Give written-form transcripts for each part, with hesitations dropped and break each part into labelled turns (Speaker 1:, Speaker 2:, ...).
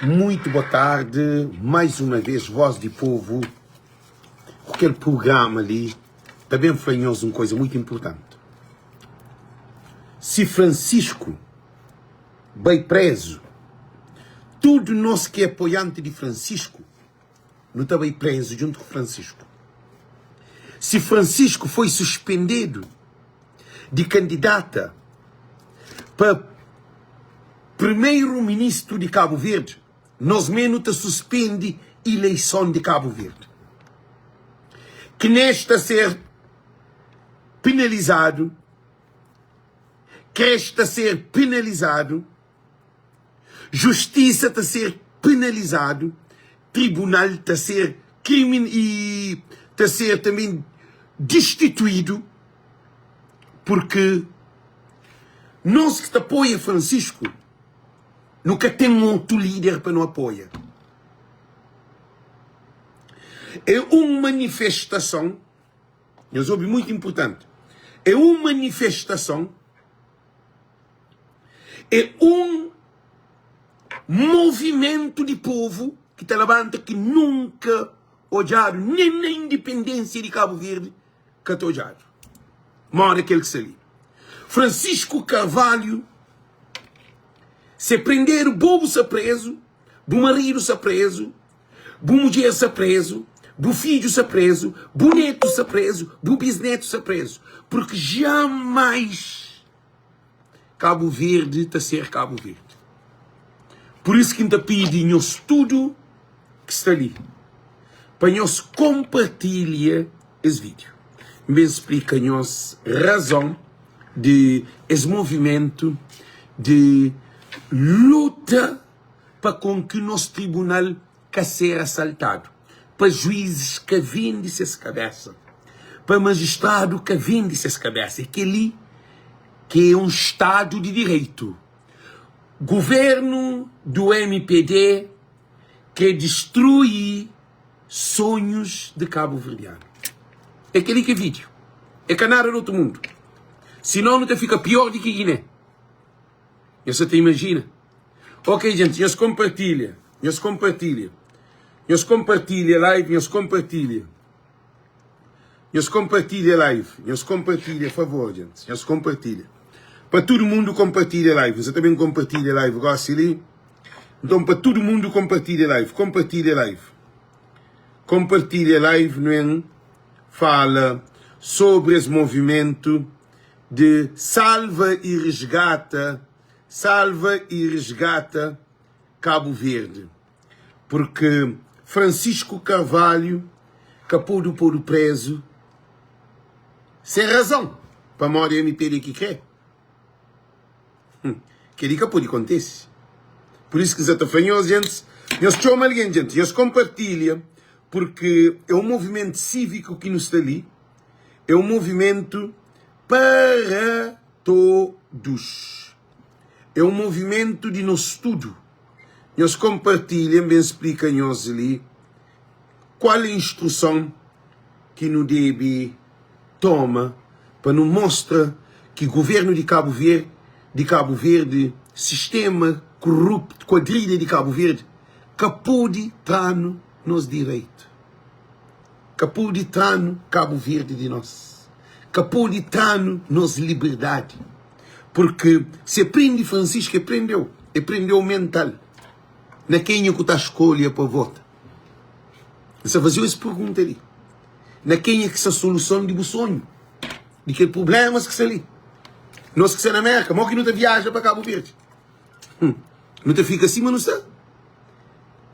Speaker 1: Muito boa tarde, mais uma vez Voz di Povo ku kel prugrama li ta ben fla nhos un koza muito importante. Si Francisco bai prezu, tudo nos ki é apoiante di Francisco nu ta bai prezu djuntu ku Francisco. Si Francisco foi suspendedu di kandidata pa Primeiro ministro di Cabo Verde, nos me nu ta suspendi ileison di Cabo Verde. Knes ta ser penalizadu, Kres ta ser penalizadu, Justisa ta ser penalizadu, tribunal ta ser krimin i ta ser tanbê distituídu, purki nos ki ta apoia Francisco nu ka ten otu líder pa nu apoia. É un manifestason, nhos obi muitu inpurtanti, é un manifestason. É un movimentu di povu ki ta labanta ki nunka odjadu, nen na indipendênsia di Kabu Verdi ka ta odjadu moda kel ki sta li. Francisco Carvalho se prendedu, bo bu sta prezu, bu maridu sta prezu, bu mudjer sta prezu, bu fidju sta prezu, bu netu sta prezu, bu bisnetu sta prezu, purki jamais Kabu Verdi ta ser Kabu Verdi. Pur isu ki N ta pidi nhos tudu ki sta li pa nhos konpartilha es vídiu. N ben splika nhos razon di es movimentu di luta pa kon ki nos tribunal ka ser asaltadu, pa juízis ka vende ses kabésa, pa majistradu ka vende ses kabésa. É kel-li ki é un stadu di direitu. Guvernu du mpd krê distrui sonhus di kabuverdianu. É kel-li ki é vídiu. É ka nada di otu mundu. Sinon nu ta fika piór di ki Giné. Nhos sa ta imajina? Ok gente, nhos compartilha, nhos compartilha, nhos compartilha live, nhos compartilha, nhos compartilha live, nhos compartilha, favor gente, nhos compartilha. Pa tudo mundo compartilha live, você também compartilha live, gosta ali? Então pa tudo mundo compartilha live, compartilha live. Compartilha live, não é? Fala sobre esse movimento de salva e resgata salva e resgata Cabo Verde porque Francisco Carvalho ka podu podu prezu sem razão pamodi MPD ki kre keli ka podi kontese por isso ki nsa ta fla nhos djentis nhos txoma algen djenti nhos konpartilha porque é um movimento cívico ki nu sta li é um movimento para todos. É um movimento di nos tudo. Nhos compartilha, N ben splika nhos li kual é instruson ki nu debe toma pa nu mostra ki governo di Cabo Verde, di Cabo Verde, sistema korrupto, kuadrilha di Cabo Verde ka pode tra-nu nos direito. Ka pode tra-nu Kabu Verdi di nos. Ka pode tra-nu nos liberdadi. Purki si e prende Francisco, e prende-u. E prende-u mental. Na kenha ku ta skolha pa vota? N sa faze-u es pergunta li. Na kenha ki sta soluson di bu sonhu? Di kel prublémas ki sta li? Nos ki sta na Mérka, mo ki nu ta viaja pa Kabu Verdi? Nu ta fika sima nu sta?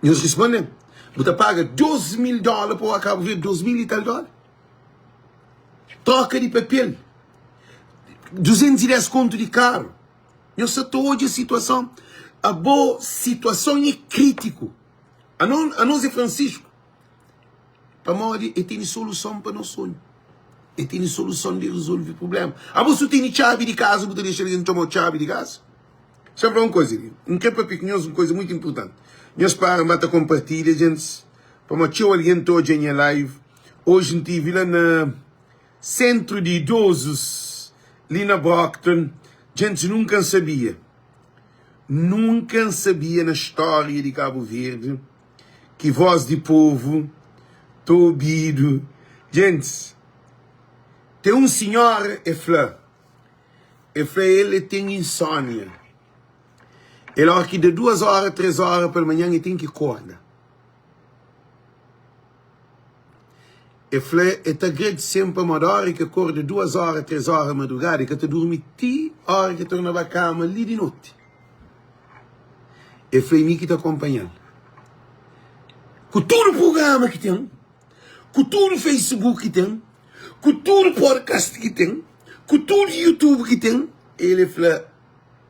Speaker 1: Nhos responde-m, Bu ta paga 2000 dóla pa oa Kabu Verdi, 2000 i tal dóla? Troka di papel, 210 kontu di karu. Nhos sa ta odja situason. Abo, situason é kritiku. Anos é Francisco. Pamodi e tene soluson pa nos sonhu. E tene soluson di rezolve prublema. Abo su tene txabi di kaza, bu ta dexa algen txoma-u txabi di kaza? Xa-m fla un koza li. N kre papia ku nhos un koza mutu inpurtanti. Nhos para, N ba ta konpartilha, gentis, pamodi txeu algen ta odja nha live. Oji N tivi la na sentru di idozus li na Brockton. Gentis, nunka N sabia. Nunka N sabia na stória di Kabu Verdi ki vós di povu ta obidu. Gentis, ten un sinhora e fla, e fla el e ten insónia. El óra ki da duas óra, três óra palmanhan e ten ki korda. E fla e ta agradise-m pamodi óra ki e korda duas óra, três óra madrugada e ka ta durmi ti óra ki e torna ba kama li di noti. E fla e mi ki ta konpanha-l. Ku tudu prugrama ki ten, ku tudu Facebook ki ten, ku tudu podcast ki ten, ku tudu YouTube ki ten, el e fla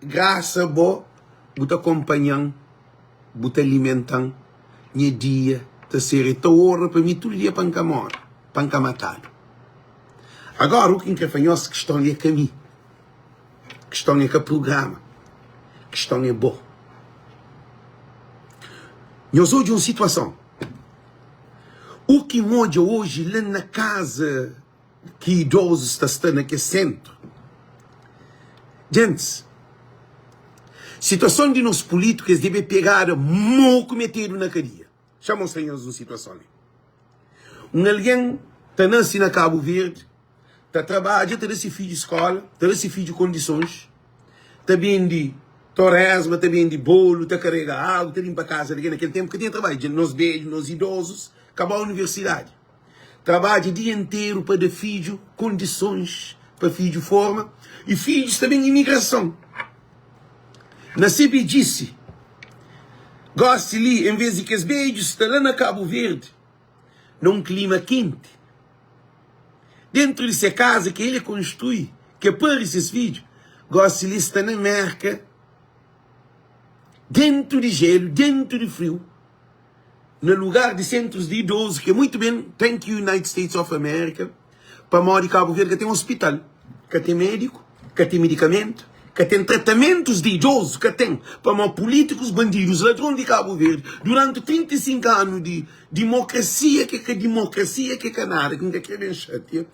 Speaker 1: grasa bo bu ta konpanha-m. Bu ta alimenta-m, nha dia ta ser E ta ora pa mi tudu dia pa N ka móre, pa N ka matadu. Agóra, u ki N krê fla nhos, kiston é ka mi, kiston é ka prugrama, kiston é bo. Nhos odja un situason, u ki N odja oji la na kaza. Ki idozus ta sta na kes sentru. Gentis, situason di nos pulítiku es debe pegada moku metedu na kadia. Xa mostra nhos un situason li. Un algen ta nase na Kabu Verdi, ta trabadja, ta da se fidju skola, ta da se fidju kondisons, ta bende toresma, ta bende bolu, ta karega agu, ta linpa kaza di algen. Na kel tenpu ka tinha trabadju. Nos bedju, nos idozus kaba universidadi. Trabadja dia interu pa da fidju kondisons pa fidju forma i fidju sta ben imigrason na se bedjisi. Gosi li en ves di kes bedju sta la na Kabu Verdi na un klima kenti dentru di se kaza ki el konstrui ke pari ses fidju gosi li sta na Merka dentu di jelu dentu di friu. na lugar di sentrus di idozu ki é muitu ben, thank you United States of America, pamodi Kabu Verdi ka ten ospital, ka ten médiku, ka ten midikamentu, ka ten tratamentus di idozu, ka ten, pamodi pulítikus, bandidus, ladron di Kabu Verdi, duranti 35 anu di dimokrasia ki é ka dimokrasia ki é ka nada, ki N ka kre ben xatia,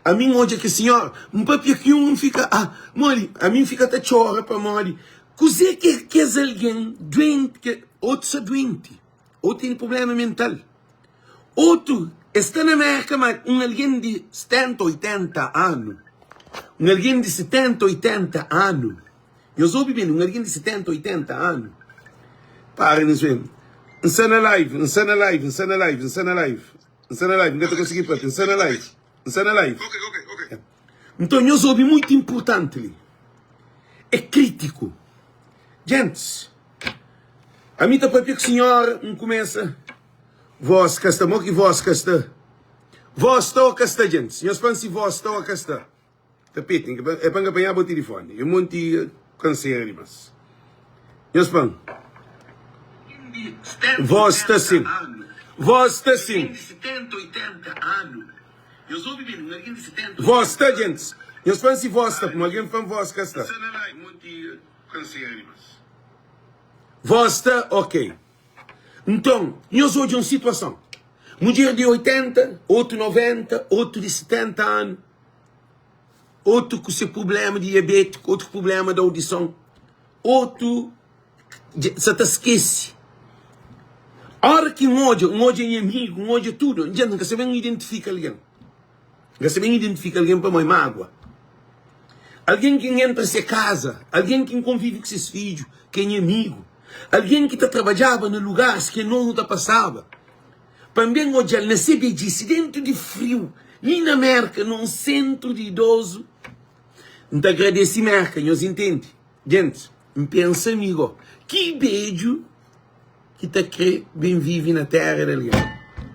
Speaker 1: ami N odja ki sinhora, N papia ki un, N fika, ah, modi, ami N fika ta txora pamodi Kuzê ki é kes algen duenti? Ke otu sta duenti, otu tene prubléma mental, otu es sta na Mérka, má un algen di 70, 80 anu, un algen di 70, 80 anu, nhos obi ben, un algen di 70, 80 anu, para nhos ben, N sta na live, N sta na live, N sta na live, N sta na live, N sta na live, N ka ta konsigi papia, N sta na live, N sta na live. Nton nhos obi muitu inpurtanti li. É kritiku. Gentis, ami ta papia ku sinhora, N kumesa, Vós ka sta, mo ki vós ka sta? Vós sta o ka sta, gentis? Nhos fla-m si vós sta o ka sta. Tapeti, é pa N ka panha bo tilifoni. É monti kansera dimas. Nhos fla-m. Vós sta sin. Vós sta sin. Voz sta djentis. Nhos fla-m si voz sta, pamodi algen fla-m voz ka sta. Voz sta ok. Nton, nhos odja un situason. Mudjer di 80, otu 90, otu di 70 anu, otu ku se prubléma di diabétiku, otu ku prubléma di audison, otu Sa ta skese. Ora ki N odja, N odja nha amigu, N odja tudu. Dja N ka sabe N identifika algen. N ka sabe N identifika algen pamodi mágua. Algen ki N entra se kaza, algen ki N konvive ku ses fidju, ki é nha amigu, algen ki ta trabadjaba na lugaris ki anos nu ta pasaba, pa N ben odja-l na se bedjisi, dentu di friu, li na Mérka, na un sentru di idozu, N ta agradese Mérka, nhos intende? Gentis, N pensa mi go, ki bedju ki ta kre ben vive na tera di algen?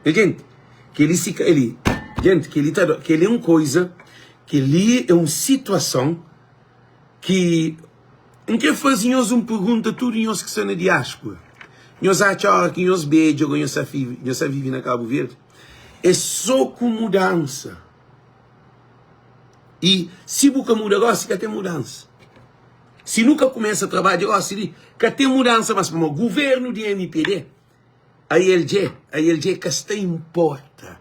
Speaker 1: Nha genti, keli si ka li, genti, keli ta do, keli é un koiza, keli é un situason ki N kre faze nhos un pergunta tudu nhos ki sta na diaspora. Nhos atxa ora ki nhos bedja go nhos sa vive, nhos sa vive na Kabu Verdi? É so ku mudansa. I si bu ka muda gosi, ka ten mudansa. Si nu ka kumesa trabadja gosi li, ka ten mudansa mas. Pamodi guvernu di mpd, ael dje, ael dje ka sta inporta.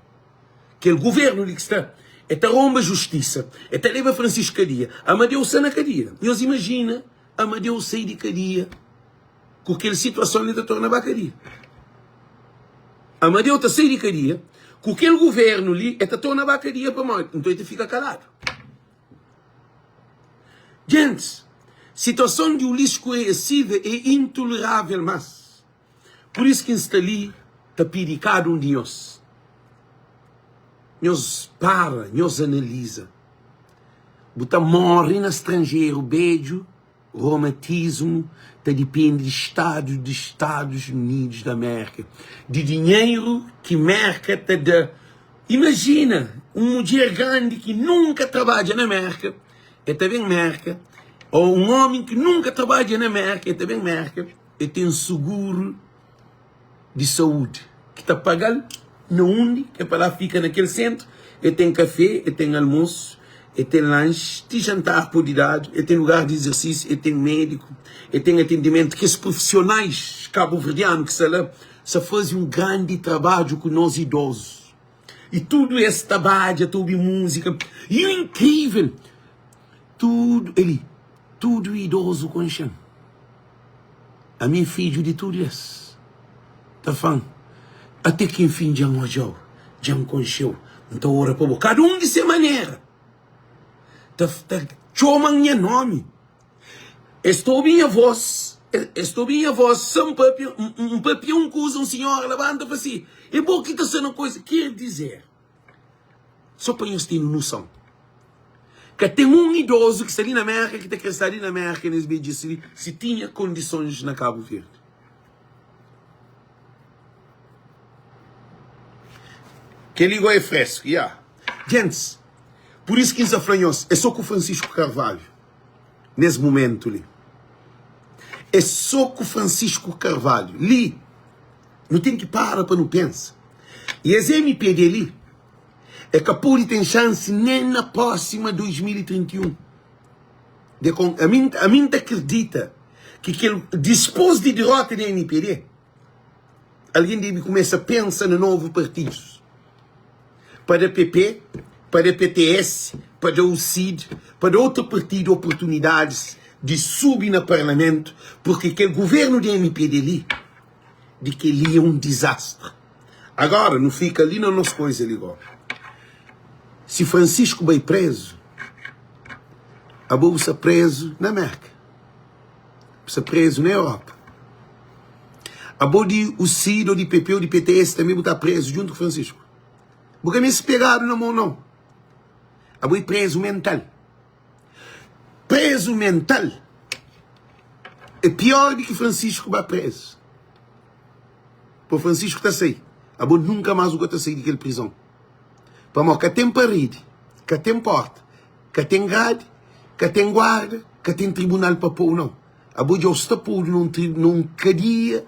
Speaker 1: Kel guvernu li ki sta, e ta ronba justisa, e ta leba Francisco kadia. Amadeu sta na kadia. Nhos imajina Amadeu sai di kadia. Ku kel situason li ta torna ba kadia. Amadeu ta sai di kadia, ku kel guvernu li e ta torna ba kadia pamodi? Nton e ta fika kaladu. Gentis, situason di Ulisses Correia Silva é intolerável mas. Pur isu ki N sta li ta pidi kada un di nhos, nhos para, nhos analiza. Bu ta morre na stranjeru bedju. Romatismu ta dipende di stadu di Stadus Unidus di Amérika, di dinheru ki Mérka ta da. Imajina un mudjer grandi ki nunka trabadja na Mérka, el ta ben Mérka, ô un ómi ki nunka trabadja na Mérka, el ta ben Mérka, el ten suguru di saúdi ki ta paga-l na undi ki el pa la fika na kel sentru, el ten kafé, el ten almosu, el ten lanxi, ti jantar pode dadu, el ten lugar di izersísiu, el ten médiku, el ten atendimentu. Kes profisionais kabuverdianu ki sta la sta faze un grandi trabadju ku nos idozus. I tudu es ta badja, ta obi múzika. I inkrível, tudu eli, tudu idozu konxe-m. Ami é fidju di tudu es. Ta fla-m, Ate ki enfin dja N odja-u, dja N konxe-u, N ta ora pa bo. Kada un di se manera ta txoma-m nha nómi. Es ta obi nha vós, es ta obi nha vós sen N pâpia. N pâpia un kuza, un sinhora labanta i fla si, É bo ki ta sta na kuza. Ker dizer, Só pa nhos tene noson, ka ten un idozu ki sta li na Mérka ki ta kre sta li na Mérka nes bedjisi li si tinha kondisons na Kabu Verdi. Kel-li gó é fresku, ya. Gentis, pur isu ki N sa fla nhos, é sô ku Francisco Carvalho, nes mumentu li. É sô ku Francisco Carvalho. Li, nu ten ki para pa nu pensa. I es MPD li é ka pode ten xansi nen na próxima 2031. De kon, ami, ami N ta kridita ki kel dispôs di dirota di MPD, algen debe kumesa pensa na novu partidus. Pa da PP, pa da PTS, pa da UCID, pa da otu partidu oportunidadis di subi na parlamentu, purki kel guvernu di MPD li, di kel-li é un dizastri. Agora, nu fika li na nos koiza li gosi. Si Francisco bai prezu, abo bu sta prezu na Merka, bu sta prezu na Europa. Abo di UCID ou di PP ou di PTS tanbe bu ta prezu djuntu ku Francisco. Bu ka meste pegadu na mon nau. Abo é prezu mental. Prezu mental é pior di ki Francisco ba prezu. Po Francisco ta sai, abo nunka mas bu ka ta sai di kel prizon. Pamó ka ten paredi, ka ten porta, ka ten gradi, ka ten guarda, ka ten tribunal pa pou nau. Abo dja bu sta podu na un kadia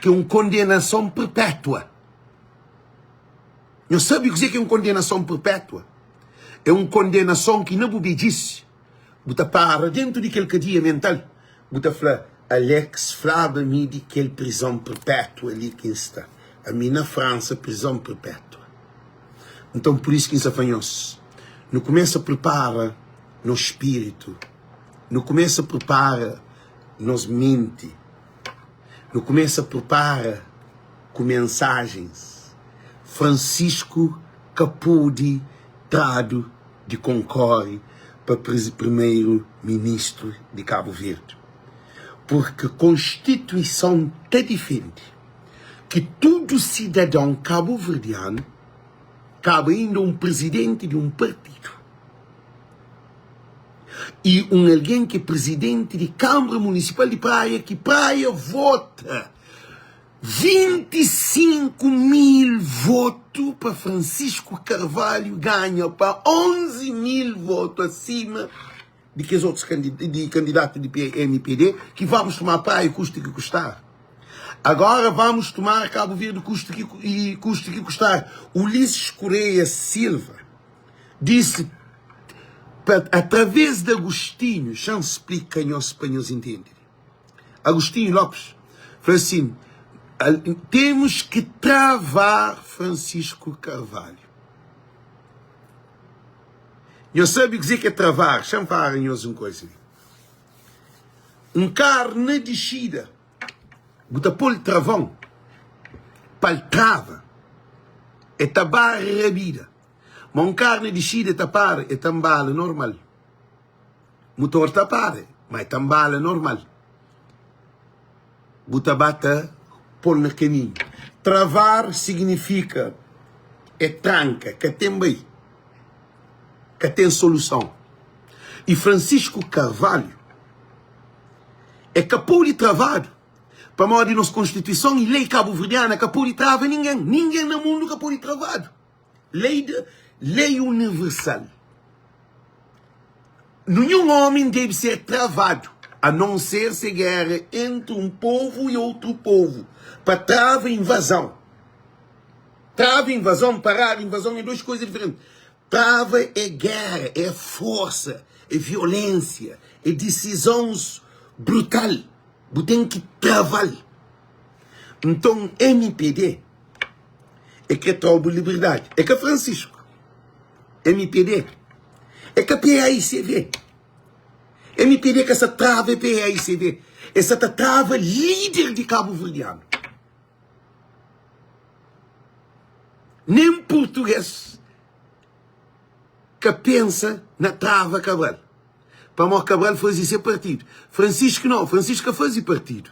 Speaker 1: ki é un kondenason perpétua. Nhos sabe kuzê ki é un kondenason perpétua? É un kondenason ki na bu bedjisi, bu ta para déntu di kel kadia mental, bu ta fla, Alex flaba mi di kel prizon perpétua li ki N sta. Ami na Fransa, prizon perpétua. Nton, pur isu ki N sta fla nhos, nu kumesa pripara nos spiritu, nu kumesa pripara nos menti, nu kumesa pripara ku mensajens. Francisco ka pode tradu di konkore pa primeru ministru di Kabu Verdi, purki konstituison ta difende ki tudu sidadon kabuverdianu kaba inda un prizidenti di un partidu i un algen ki é prizidenti di Kanbra Munisipal di Praia ki Praia vota 25 mil votu pa Francisco Carvalho ganha pa 11 mil votu acima di kes otus di kandidatu di PMPD ki vamos tomar Praia custe que custar. Agora vamos tomar Cabo Verde custe que e custe que custar. Ulisses Correia Silva disse pa, através de Agostinho, xa-m splika nhos pa nhos intende. Agostinho Lopes fla assim, temos que travar Francisco Carvalho. Nhos sabe kuzê ki é travar? Xa-m fala nhos un koisa li. Un karu na dixida. Bu ta pô-l travon pa-l trava, e ta bara rabida. Ma un karu na dixida e ta para, e ta nbala normal. Mutor ta para, ma e ta nbala normal. Bu ta ba ta pô-l na kaminhu. Travar signifika é tranka, ka ten bai, ka ten soluson. E Francisco Carvalho é ka pode travadu pamodi nos Konstituison e lei kabuverdiana ka pode trava ningen. Ningen na mundu ka pode travadu. Lei de lei universal. Nenhum homem deve ser travado, a não ser se guerra entre um povo e outro povo, para trava invasão. Trava invasão, parar invasão é duas coisas diferentes. Trava é guerra, é força, é violência, é decisões brutal. Bu tem que traval. Então MPD é kre tra-u bu liberdadi. É ka Francisco, mpd. É ka paicv. Mpd ka sa trava paicv. É sa ta trava líder di kabuverdianu. Nem português ka pensa na trava Cabral. Pamodi Cabral faze se partidu. Francisco não, Francisco ka faze partidu.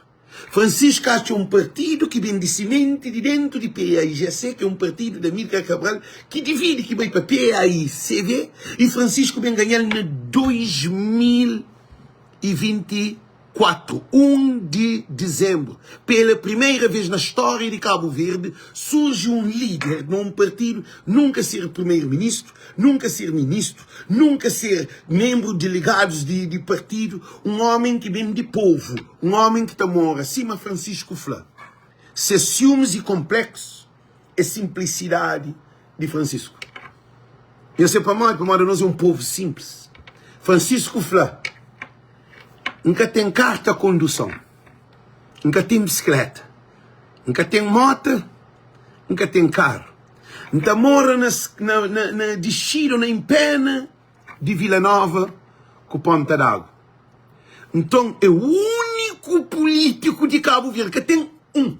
Speaker 1: Francisco atxa un partidu ki ben di simenti di dentu di PAIGC, ki é un partidu di Amílcar Cabral, ki dividi, ki bai pa PAICV, i Francisco ben ganha-l na 2024, 1 di dizembru. Pela primeira vez na stória di Kabu Verdi, surji un líder na un partidu, nunka ser primeiro-ministru, nunka ser ministru, nunka ser membru delegadus di partidu, un omen ki ben di povu. Un ómi ki ta mora sima Francisco fla, se siumis i konpleksu é sinplisidadi di Francisco. Nhos sabe pamodi? Pamodi anos é un povu sinplis. Francisco fla, N ka ten karta konduson, N ka ten bisikleta, N ka ten mota, N ka ten karu. N ta mora na, na, na, na dixida ô na inpena di Vila Nova ku Ponta d'Agu. Nton é úniku pulítiku di Kabu Verdi, ka ten un.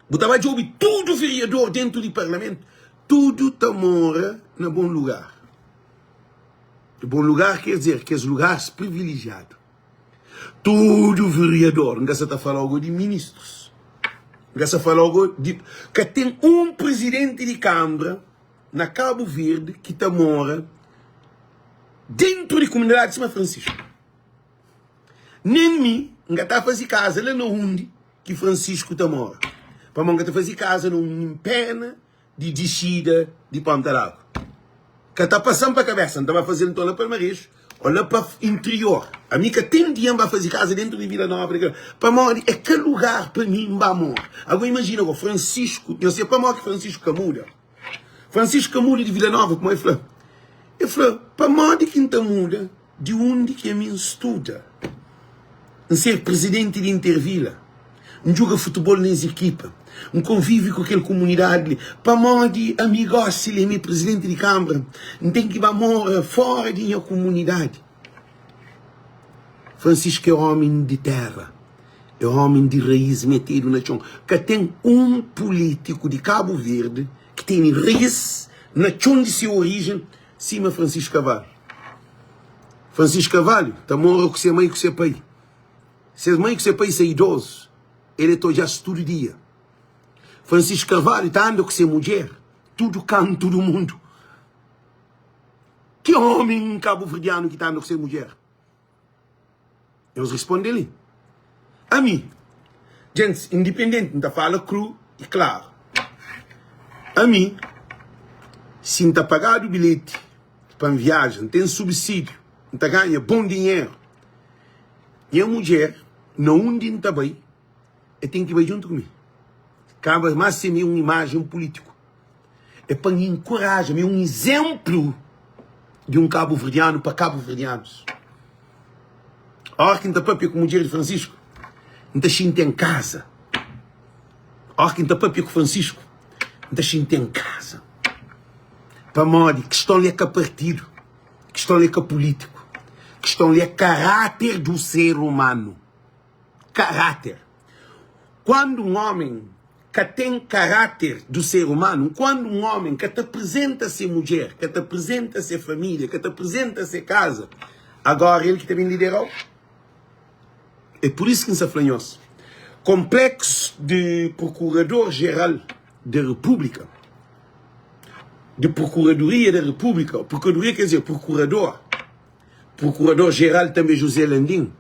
Speaker 1: Bu ta ba djobe tudu veriador dentu di parlamentu, tudu ta mora na bon lugar. Bon lugar ker dizer kes lugaris privilejiadu. Tudu veriador, N ka sa ta fala ogo di ministrus, N ka sa fala ogo di, ka ten un prizidenti di kanbra na Kabu Verdi ki ta mora Dentu di kumunidadi sima Francisco. Nen mi N ka ta faze kaza la na undi ki Francisco ta mora. Pamodi N ka ta faze kaza na un pena di dixida di Ponta d'Agu. Ka ta pasa-m pa kabesa. N ta ba faze-l nton la Palmareju o la pa interior. Ami ka ten dia N ba faze kaza dentu di Vila Nova. Pamodi é ka lugar pa mi N ba mora. Ago imajina go, Francisco, nhos sabe pamodi ki Francisco ka muda? Francisco ka muda di Vila Nova, kuma el fla? El fla, Pamodi ki N ta muda di undi ki ami N studa? N ser prizidenti di Intervila, N djuga futebol na es ekipa, N konvive ku kel kumunidadi li. Pamodi ami gosi li, ami é prizidenti di kanbra, N ten ki ba mora fora di nha kumunidadi? Francisco é omi di tera, é omi di raiz metedu na txon. Ka ten un pulitiku di Kabu Verdi ki tene raiz na txon di se orijen sima Francisco Carvalho. Francisco Carvalho ta mora ku se mai ku se pai. Se mai ku se pai sa idozu, el e ta odja-s tudu dia. Francisco Carvalho ta anda ku se mudjer tudu kantu du mundu. Ki omi kabuverdianu ki ta anda ku se mudjer? Nhos responde li. Ami, gentis indipendenti, N ta fala kru i klaru. Ami, si N ta pagadu bilheti pa N viaja, N ten subsídiu, N ta ganha bon dinheru, nha mudjer, na undi N ta bai, el ten ki bai djuntu ku mi. Kaba más si mi é un imajen pulítiku. É pa N inkoraja, mi é un izénplu di un kabuverdianu pa kabuverdianus. Óras ki N ta pâpia ku mudjer di Francisco, N ta xinti en kaza. Óras ki N ta pâpia ku Francisco, N ta xinti en kaza. Pamodi kiston li é ka partidu, kiston li é ka pulítiku, kiston li é karáter du ser umanu. Karáter. Kuandu un ómi ka ten karáter du ser umanu, kuandu un ómi ka ta aprizenta se mudjer, ka ta aprizenta se família, ka ta aprizenta se kaza, agóra el ki ta ben lidera-u? É pur isu ki N sta fla nhos, konpléksu di Prokurador-Jeral da Repúblika, di Prokuradoria da Repúblika, Prokuradoria quer dizer prokurador, Prokurador-Jeral tanbe José Landim,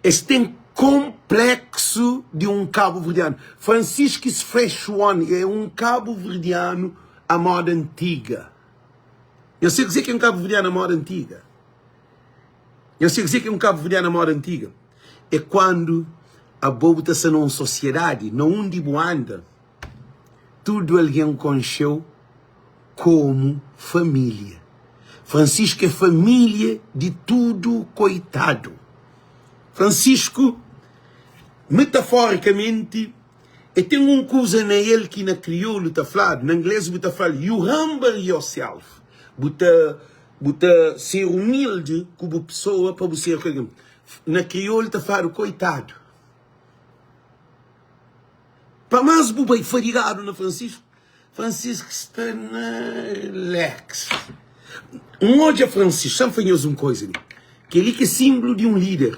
Speaker 1: es ten konpléksu di un kabuverdianu. Francisco is fresh one, é un kabuverdianu à moda antiga. Nhos sabe kuzê ki é un kabuverdianu à moda antiga? Nhos sabe kuzê ki é un kabuverdianu à moda antiga? É kuandu abo bu ta sta na un sosiedadi na undi bu anda, tudu algen konxe-u komu família. Francisco é família di tudu koitadu. Francisco, metaforikamenti, e ten un kuza na el ki na kriolu ta fladu, na ingles bu ta fla-l, you humble yourself, bu ta bu ta ser umildi ku bu pesoa pa bu ser ku algen. Na kriolu ta fladu koitadu. Pa más bu bai fadigadu na Francisco, Francisco sta na relax. N odja Francisco, xa-m fla nhos un koza li. Kel-li ki é sinblu di un líder.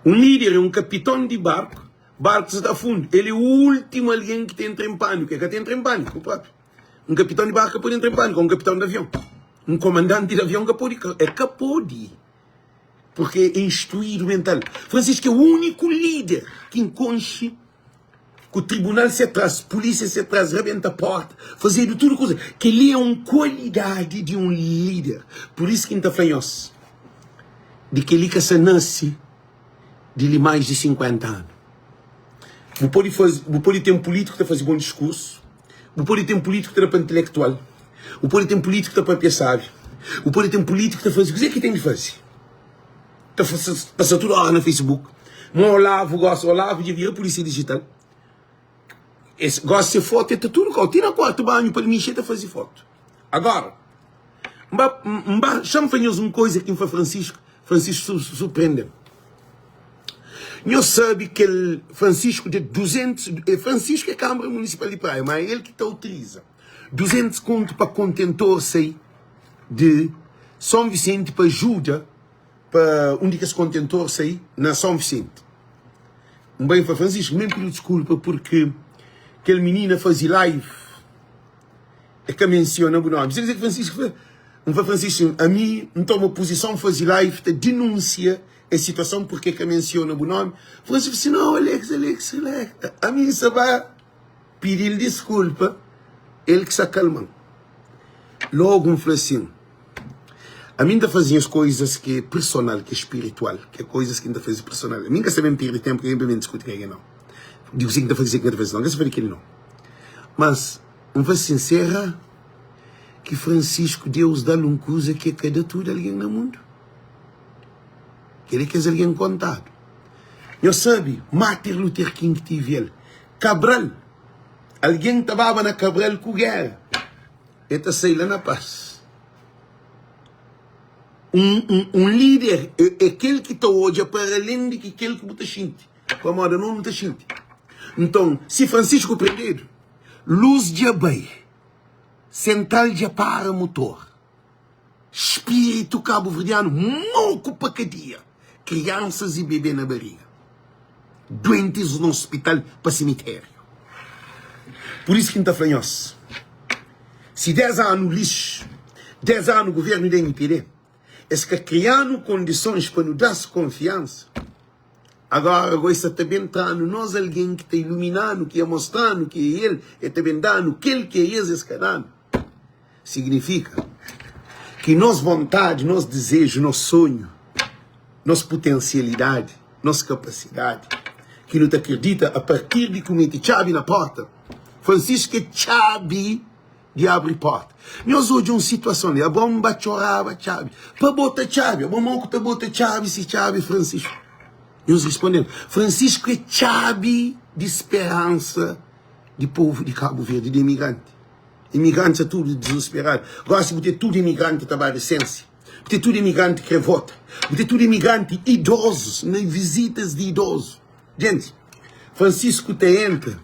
Speaker 1: Un líder é un kapiton di barku, barku sa ta fundu, el é últimu algen ki ta entra en pâniku. El ka ta entra en pâniku própi. Un kapiton di barku ka pode entra en pâniku, un kapiton di avion, un komandanti di avion ka pode, el ka pode, purke é instruídu mental. Francisco é úniku líder ki N konxe ku tribunal se tras, pulísia se tras, rabenta porta, fazedu tudu kuza. Kel-li é un kualidadi di un líder. Pur isu ki N ta fla nhos, di kel-li ka sa nase di li mais di 50 anu. Bu pode faze, bu pode ten pulítiku ta faze bon diskursu, bu pode ten pulítiku ta da pa intelektual, bu pode ten pulítiku ta papia sábi, bu pode ten pulítiku ta faze kuzê ki ten di faze. Ta pasa tudu ora na Facebook. Ma Olavo gosta, Olavo dja vira polícia digital. Es gosta se foto, el ta tudu kau, ti na kuartu banhu pa el mixa el ta faze foto. Agora, N ba, N ba, xa-m fla nhos un koisa ki N fla Francisco, Francisco surprende-m. Nhos sabe kel Francisco de 200, Francisco é Câmara Municipal de Praia, ma é el ki ta autoriza 200 kontu pa kontentor sai di São Vicente pa ajuda pa un di kes kontentor sai na São Vicente. N bai N fla Francisco, mi N pidi diskulpa purki kel minina faze live e ka mensiona bu nomi. Sabe kuzê ki Francisco fla? N fla Francisco, ami N toma puzison faze live ta dinunsia es situason purki e ka mensiona bu nomi. Francisco fla si, nau Alex, Alex, relax. Ami N sa ba pidi-l diskulpa, el ki sa kalma-m. Logu N fla sin, Ami N ta faze nhas koizas ki é personal, ki é spiritual, ki é koizas ki N ta faze personal. Ami N ka sta ben perde tenpu ku algen pa ben diskuti ku algen, nau. Di kuzê ki N ta faze, kuzê ki N ka ta faze, nau. N ka sta faze kel-li, nau. Mas, N fla sin, sera ki Francisco, Deus da-l un kuza ki é ka da tudu algen na mundu? Kel-li é kes algen kontadu. Nhos sabe, Martin Luther King tevi el. Cabral, algen ta baba na Cabral ku géra. El ta sai la na pas. Un, un, un líder é, é kel ki ta odja para alén di ki kel ki bu ta xinti. Pamodi anos nu ta xinti. Nton, si Francisco prendedu, lus dja bai, sentral dja para motor. Spiritu kabuverdianu moku pa kadia, kriansas i bebe na bariga, duentis na ospital pa simitériu. Pur isu ki N ta fla nhos, si 10 anu lixu, 10 anu guvernu di mpd, es ka kria-nu kondisons pa nu da-s konfiansa, agora goi sa ta ben tra-nu nos algen ki ta ilumina-nu, ki ia mostra-nu ki é el, el ta ben da-nu kel ki es es ka da-nu. Signifika ki nos vontadi, nos dizeju, nos sonhu, nos putensialidadi, nos kapasidadi, ki nu ta kridita a partir di ku mete txabi na porta, Francisco é txabi di abri porta. Nhos odja un situason li, Abraon ba txoraba txabi, pa bota txabi, Abraon mau ku ta bota txabi si txabi Francisco? Nhos risponde-m, Francisco é txabi di speransa di povu di Kabu Verdi, di imigranti. Imigranti sta tudu dizusperadu. Gosi bu ten tudu imigranti ta ba risensia. Bu ten tudu imigranti kre vota. Bu ten tudu imigranti idozus na vizitas di idozu. Djenti. Francisco ta entra.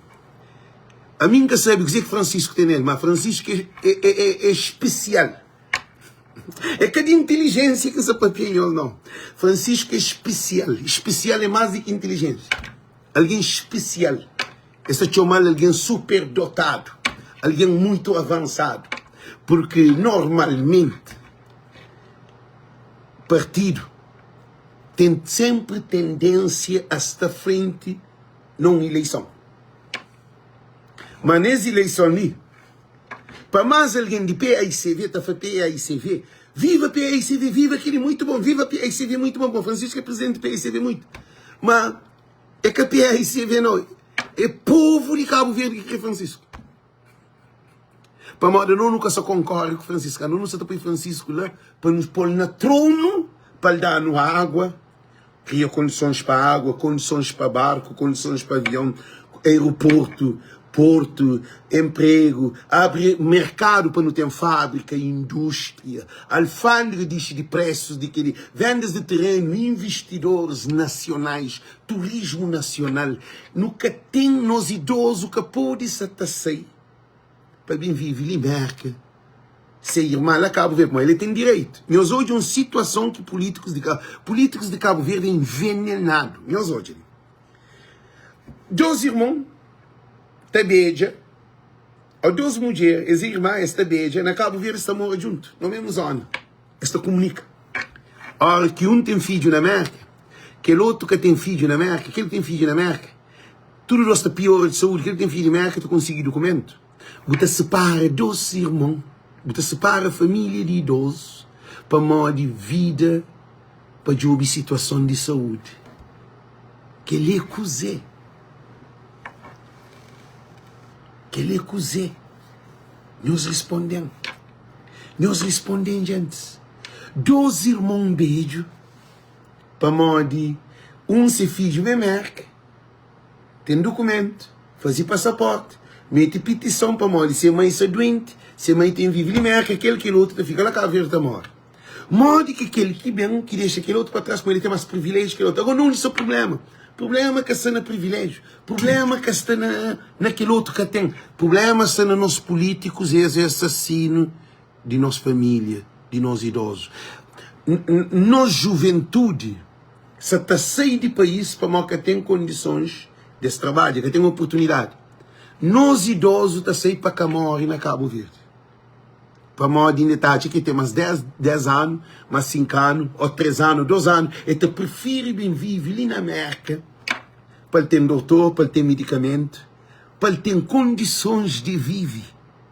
Speaker 1: Ami N ka sabe kuzê ki Francisco ten nel, ma Francisco é, é, é, é, é spesial. É ka di intilijénsia ki N sta papia nhos, nau. Francisco é spesial. Spesial é más di ki intilijénsia. Algen spesial. Es ta txoma-l algen superdotadu, algen mutu avansadu, purki normalmenti partidu ten senpri tendénsia a sta frenti na un ileison. Ma nes ileison li, pa más algen di paicv ta fla paicv, viva paicv, viva kel-li, mutu bon, viva paicv, mutu bon, Francisco é prizidenti di paicv, mutu. Ma É ka PAICV nau, é povu di Kabu Verdi ki kre Francisco. Pamodi no nu ka sa konkore ku Francisco, ano nu sa ta poi Francisco la pa nu pol na tronu pa el danu agua, kria kondisons pa agua, kondisons pa barku, kondisons pa avion, aeroportu, portu, empregu, abri merkadu pa nu ten fabrika, industria, alfandega dixi di presus di keli, vendas di terenu, investidoris nasionais, turismu nasional. Nu ka ten, nos idozu ka podi sa ta sai pa ben vivi li Merka, se irma la Kabu Verdi, pamodi el ten direitu. Nhos odja un situason ki pulitikus di Kabu, pulitikus di Kabu Verdi envenenadu. Nhos odja li. Dos irmon ta beja, ô dos mudjer, es é irma, es ta beja, na Kabu Verdi es ta mora djuntu, na mesmu zona, es ta kumunika. Óra ki un ten fidju na Mérka, kel otu ka ten fidju na Mérka, kel ki ten fidju na Mérka, tudu dos ta piora di saúdi, kel ki ten fidju na Mérka ta konsigi dukumentu. Bu ta sipara dos irmon, bu ta sipara família di idozu pamodi vida. pa djobe situason di saúdi. Kel-li é kuzê? Kel-li é kuzê? Nhos responde-m. Nhos responde-m, gentis. Dos irmon bedju, pamodi un se fidju ben Merka, ten dukumentu, faze pasaporti, mete pitison pamodi se mai sta duenti, se mai ten vive li Merka, kel kel otu ta fika la Kabu Verdi ta more. Modi ki kel ki ben ki dexa kel otu pa tras pamodi el ten mas priviléjiu ki kel otu? Agora undi sta prubléma? Prubléma ka sta na priviléjiu, prubléma ka sta na na kel otu ka ten, prubléma sta na nos pulítikus, es é asasinu di nos família, di nos idozu. Nos juventudi sa ta sai di país pamodi ka ten kondisons di es trabadja, ka ten oportunidadi. Nos idozu ta sai pa ka móre na Kabu Verdi. Pamodi inda el ta atxa ki el ten más 10, 10 anu, más 5 anu, ô 3 anu, 2 anu, el ta prifiri ben vive li na Mérka pa el ten dotor, pa el ten medikamentu, pa el ten kondisons di vive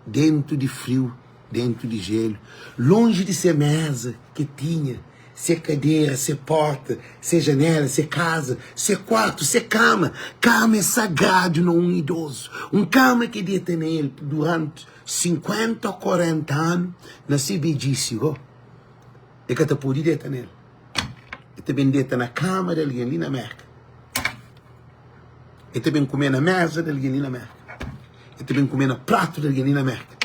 Speaker 1: déntu di friu, déntu di jélu, lonji di se méza ki el tinha, se kadera, se pórta, se janéla, se kaza, se kuartu, se kama. Kama é sagradu na un idozu. Un kama ki el deta na el duranti 50 ô 40 anu na se bedjisi go, e ka ta pode deta nel. E ta ben deta na kama di algen li na Merka. E ta ben kume na meza di algen li na Merka. E ta ben kume na pratu di algen li na Merka.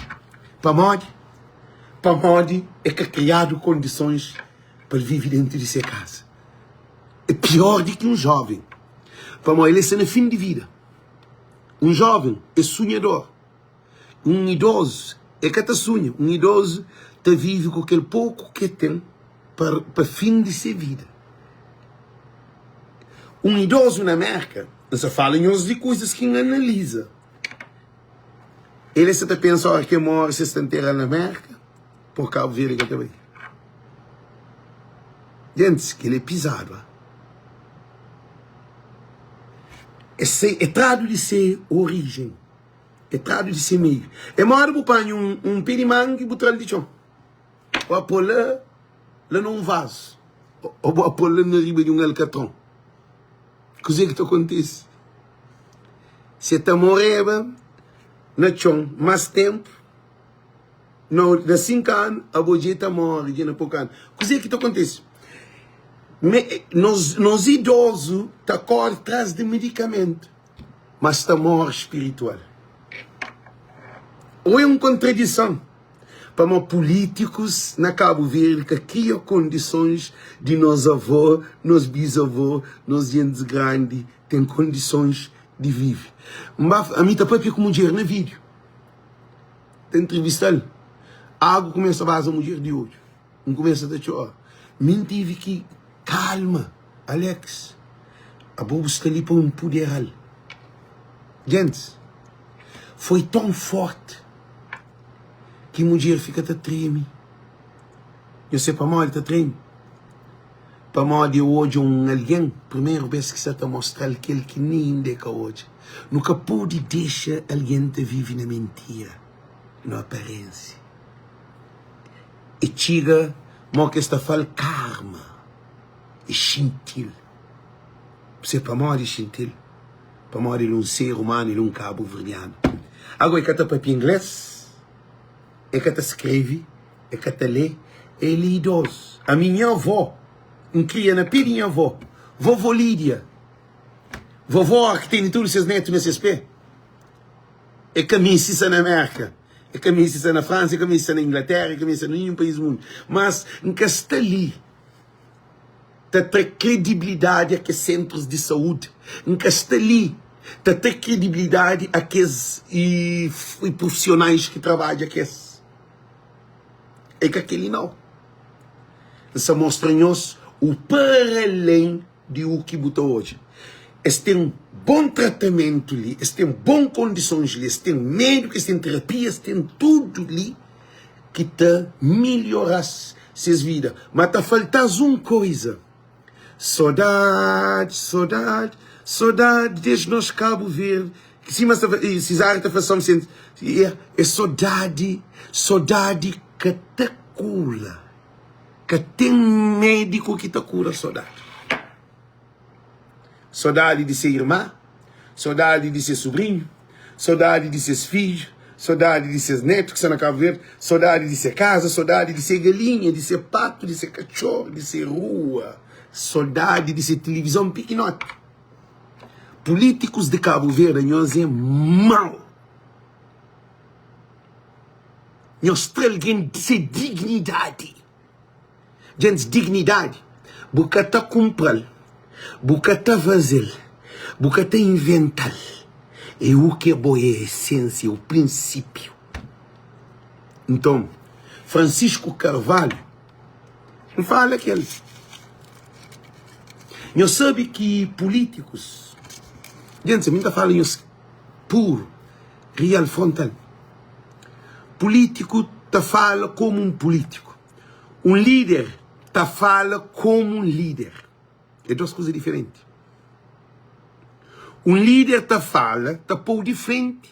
Speaker 1: Pamodi? Pamodi e ka kriadu kondisons pa el vive dentu di se kaza. É pior di ki un joven. Pamodi el sta na fin di vida. Un joven é sunhador. Un idozu e ka ta sunha, un idozu ta vive ku kel poku ki e ten pa pa fin di se vida. Un idozu na Merka, N sta fala nhos di kuzas ki N analiza, el e sta ta pensa ora ki e more si es ta ntera-l na Merka, po Kabu Verdi ka ta bai. Gentis, kel é pizadu, ha. E sai, e tradu di se orijen. É tradu di se meiu. É moda bu panha un, un pé di mangi bu tra-l di txon. Bu pô la, la na un vazu. Ô bu pô la na riba di un alkatron. Kuzê ki ta kontise? Se ta moreba na txon más ténpu, na, na 5 anu, abo dja ta móre dja na poku anu. Kuzê ki ta kontise? Me, nos, nos idozu ta kóre tras di medikamentu. Mas ta móre spiritual. Ou é un kontradison? Pamó pulítikus na Kabu Verdi ka kria kondisons di nos avó, nos bizavó, nos gentis grandi ten kondisons. Di vive. N ba, ami ta papia ku mudjer na vídiu. Ta intrivista-l. Agu kumesa baza mudjer di odju. N kumesa ta txora. Mi N tivi ki kalma. Alex, abo bu sta li pa un puderal. Gentis, foi ton forti ki mudjer fika ta treme. Nhos se pamodi ta treme? Pamodi e odja un algen primeru bes ki sa ta mostra-l kel ki nen inda e ka odja. Nu ka pode dexa algen ta vive na mintira, na aparensia. E txiga mo ki es ta fla-l karma, e xinti-l. Bu se pamodi e xinti-l? Pamodi el é un ser umanu, el é un kabuverdianu. Ago e ka ta papia ingles, e ka ta skrebe. E ka ta lê, el é idozu. Ami nha avó, N kria na pé di nha avó, vovó Lídia. Vovó ki tene tudu ses netu na ses pé. E ka meste sta na Mérka, e ka meste sta na Fransa, e ka meste sta na Inglatéra, e ka meste sta na ninhun país di mundu. Mas N ka sta li ta tra kredibilidadi a kes sentrus di saúdi. N ka sta li ta tra kredibilidadi a kes prufisionais ki trabadja kes. É ka kel-li nau. N sta mostra nhos u paralén di u ki bu ta odja. Es ten bon tratamentu li, es ten bon kondisons li, es ten médiku, es ten terapia, es ten tudu li ki ta milhora-s ses vida. Ma ta falta-s un koiza. Sodade, sodade, sodade des nos Cabo Verde. Sima sta Cesário ta fla São Vicente, é sodade, sodade ka ta kura. Ka ten médiku ki ta kura sodade. Sodadi di se irma, sodadi di se subrinhu, sodadi di ses fidju, sodadi di ses netu ki sta na Kabu Verdi, sodadi di se kaza, sodadi di se galinha, di se patu, di se katxor, di se rua, sodadi di se tilivizon pikinoti. Pulítikus di Kabu Verdi anhos é mau. Nhos tra algen di se dignidadi. Gentis dignidadi bu ka ta kunpra-l, bu ka ta faze-l, bu ka ta inventa-l. É u ki é bo, é esensia, é u prinsipiu. Nton, Francisco Carvalho, N fala kel. Nhos sabe ki pulítikus, gentis, ami N ta fala nhos puru, real, frontal. Pulítiku ta fala komu un pulítiku. Un líder ta fala komu un líder. É dos kuza diferenti. Un líder ta fala, ta pô-u di frenti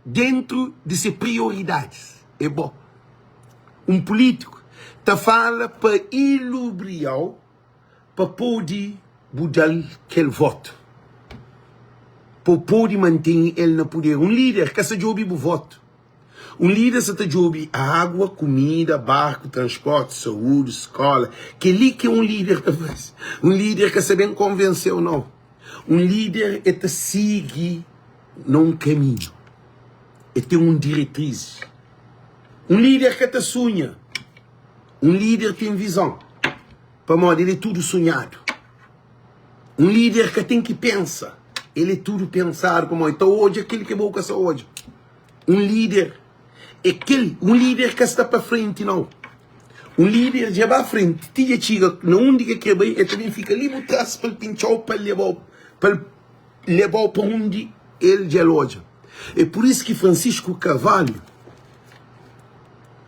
Speaker 1: dentru di se prioridadis. É bo. Un pulítiku ta fala pa ilubria-u pa pode bu da-l kel votu. Pa bu pode mantene el na puder. Un líder ka sa djobe bu votu. Un líder sa ta djobe água, kumida, barku, transporti, saúdi, skóla. Kel-li ki un líder ta faze. Un líder ka sa ben konvense-u, nau. Un líder el ta sigi na un kaminhu. El ten un diretrizis. Un líder ka ta sunha. Un líder ten vizon, pamodi el é tudu sunhadu. Un líder ka ten ki pensa, el é tudu pensadu, pamodi el ta odja kel ki bo ka sa odja. Un líder é kel, un líder ka sta pa frenti nau. Un líder dja ba frenti, ti dja txiga na undi ki el kre bai, el ta ben fika li bu tras pa el pintxau, pa el lebau, pa el lebau pa undi el dja el odja. É pur isu ki Francisco Carvalho,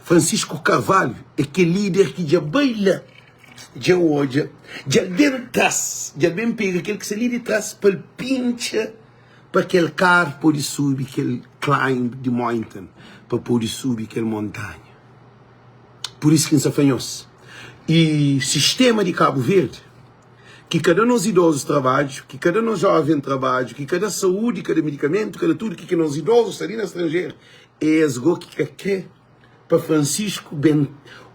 Speaker 1: Francisco Carvalho é kel líder ki dja bai la, dja odja, dja el ben tras, dja el ben pega kel ki sta li di tras pa el pintxa pa kel kar pode subi kel climb di mountain, pa pode subi kel montanha. Pur isu ki N sta fla nhos, i sistema di Kabu Verdi, ki ka da nos idozus trabadju, ki ka da nos joven trabadju, ki ka da saúdi, ka da medikamentu, ka da tudu ki ki nos idozus sta li na stranjeru, é es go ki ka kre pa Francisco ben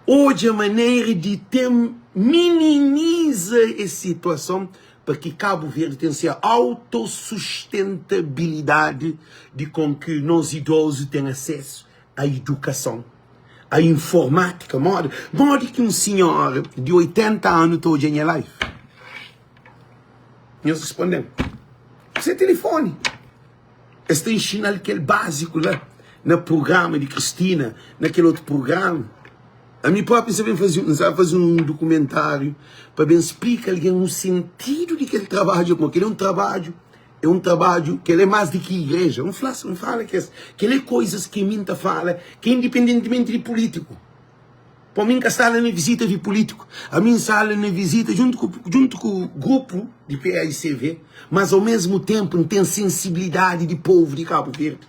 Speaker 1: odja manera di ten minimiza es situason pa ki Kabu Verdi ten se autosustentabilidadi di kon ki nos idozu ten asesu a idukason, a informátika. Modi, modi ki un sinhora di 80 anu ta odja nha live? Nhos responde-m. Ku se telefoni. Es ta inxina-l kel básiku la na prugrama di Kristina, na kel otu prugrama. Ami própi N sa ben faze, N sa faze un dukumentáriu pa ben splika algen un sentidu di kel trabadju, pamodi kel é un trabadju, é un trabadju, kel é más di ki igreja. N fla, N fala kes, kel é koizas ki mi N ta fala ki é indipendentimenti di pulítiku. Pô mi N ka sta la na vizita di pulítiku, ami N sta la na vizita djuntu ku djuntu ku grupu di PAICV, mas au mesmu tenpu N ten sensibilidadi di povu di Kabu Verdi.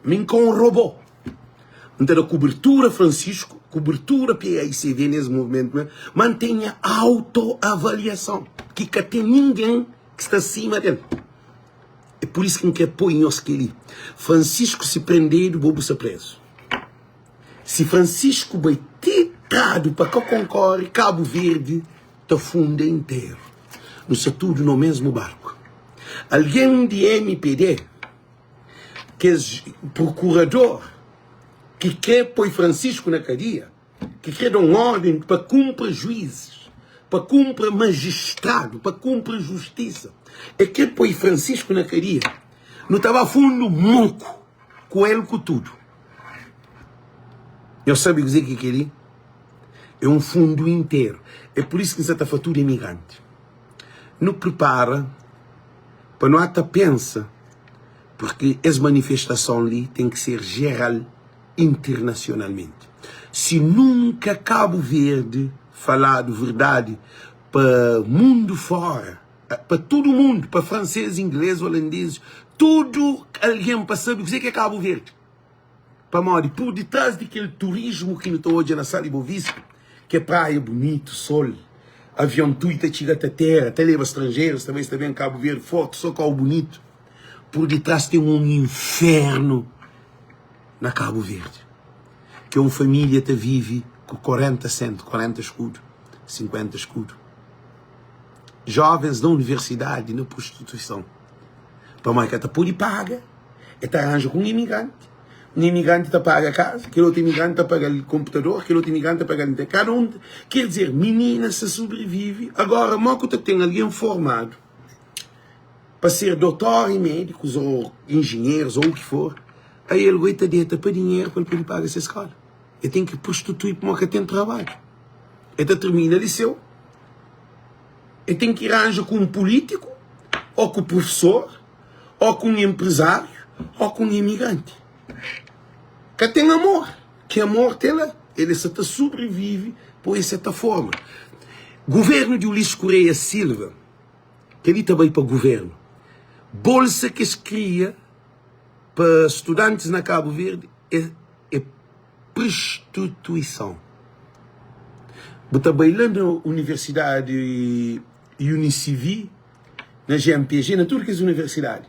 Speaker 1: Mi N ka un robô. N ta da kubertura Francisco, kubertura PAICV nes movimentu la, ma N ten nha autoavaliason ki ka ten ningen ki sta sima del. É pur isu ki N kre poi nhos kel-li. Francisco si prendedu, bo bu sta prezu. Si Francisco bai ti tradu pa ka konkore, Kabu Verdi ta funda interu. Nu sta tudu no mesmu barku. Algen di mpd, kes prokurador ki kre poi Francisco na kadia, ki kre da un orden pa kunpra juizis, pa kunpra majistradu, pa kunpra justisa, e kre poi Francisco na kadia, nu ta ba fundu moku. Ku el ku tudu. Nhos sabe kuzê ki é kel-li? É un fundu interu. É pur isu ki N sa ta fla tudu imigranti, nu pripara pa nu ata pensa, purki es manifestason li ten ki ser jeral internasionalmenti. Si nunka Kabu Verdi faladu verdadi pa mundu fóra, Pa tudu mundu, pa fransês, inglês, olandês, tudu algen pa sabe kuzê ki é Kabu Verdi. Pamodi pur ditrás di kel turismu ki nu ta odja na Sal di Bovista, ki é praia bunitu, sol, avion tui ta txiga ta tera, ta leba stranjerus, ta bai sta ben Kabu Verdi, fotu so kau bunitu, pur ditrás ten un infernu na Kabu Verdi, ki un família ta vive ku 40 sent, 40 skudu, 50 skudu. Jovens na universidadi na prostituison pamodi ka ta podi paga e ta ranja ku un imigranti un imigranti ta paga kaza kel otu imigranti ta paga-l konputador kel otu imigranti ta paga-l inter kada un ker dizer mininas ta sobrevivi agora mo ku ta ten algen formadu pa ser dotor i medikus o injinherus ou u ki for ai el goi ta deta pa dinheru pa el podi paga se skola e ten ki prostitui pamodi ka ten trabadju e ta termina liseu E ten ki ranja ku un pulítiku, ô ku prufesor, ô ku un enprezáriu, ô ku un imigranti. Ka ten amor. Ki amor ten la? El sa ta sobrivive pa es seta forma. Guvernu di Ulisses Correia Silva, kel-li ta bai pa guvernu. Bolsa ki es kria pa studantis na Kabu Verdi é. Prostituison. Bu ta bai la na universidadi Unisivi, na GMPG, na tudu kes universidadi,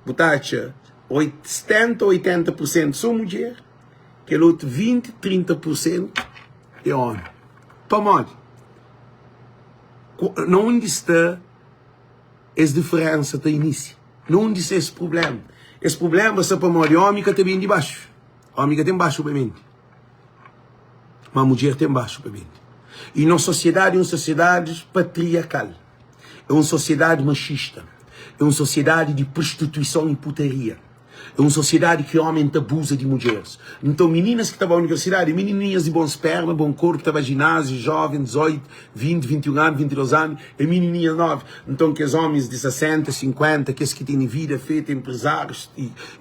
Speaker 1: bu ta atxa 70, 80 pur sentu so mudjer, kel otu 20, 30 pur sentu é omi. Pamodi? Na undi sta es diferensa ta inisia? Na undi sta es prublema? Es prublema sta pamodi omi ka ta ben di baxu. Omi ka ten baxu pa bende, ma mudjer ten baxu pa bende. I nos sosiedadi é un sosiedadi patriarkal, é un sosiedadi maxista, é un sosiedadi di prostituison i putaria, é un sosiedadi ki omen ta abuza di mudjeris. Nton, mininas ki ta ba universidadi, minininhas di bon sperma, bon korpu, ta ba jináziu, joven, 18, 20, 21 anu, 22 anu, é minininhas novi. Nton, kes omis di 60, 50, kes ki tene vida feta, enprezárius,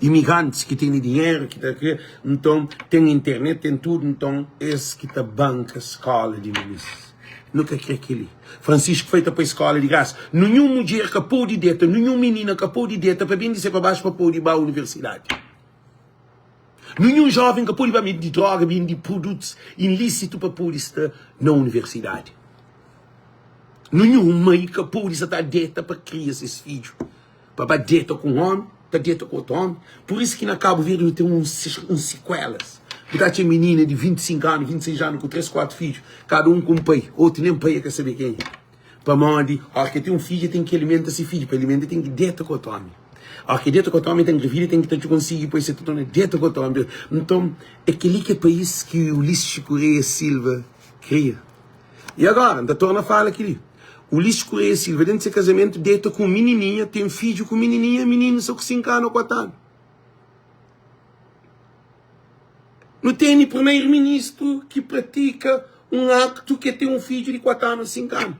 Speaker 1: imigrantis ki tene dinheru, ki ta kre, nton, ten internet, ten tudu, nton, es ki ta banka skola di minis. Nu ka kre kel-li. Francisco foi ta poi skola di grasa. Ninhun mudjer ka pode deta, ninhun minina ka pode deta pa ben di se pa baxu pa pode ba universidadi. Ninhun joven ka pode ba bende droga, bende produtos ilícito pa pode sta na universidadi. Ninhun mai ka pode sa ta deta pa kria ses fidju, pa ba deta ku un omi, ta deta ku otu omi. Pur isu ki na Kabu Verdi nu ten uns sikuelas. Bu ta atxa minina di 25 anu, 26 anu ku 3, 4 fidju, kada un ku un pai, otu nen pai e ka sabe ken é. Pamodi óras ki el ten un fidju, el ten ki alimenta se fidju. Pa alimenta, el ten ki deta ku otu ómi. Óras ki el deta ku otu ómi, el ta engravida, el ten ki ta konsigi poi se ta torna deta ku otu ómi. Nton, é kel-li ki é país ki Ulisses Correia Silva kria. I agora, N ta torna fala kel-li. Ulisses Correia Silva dentu se kazamentu deta ku un minininha, ten fidju ku minininha, mininu sa ku 5 anu o 4 anu. Nu tene primeiro ministru ki pratika un aktu ki ten un fidju di 4 anu o 5 anu.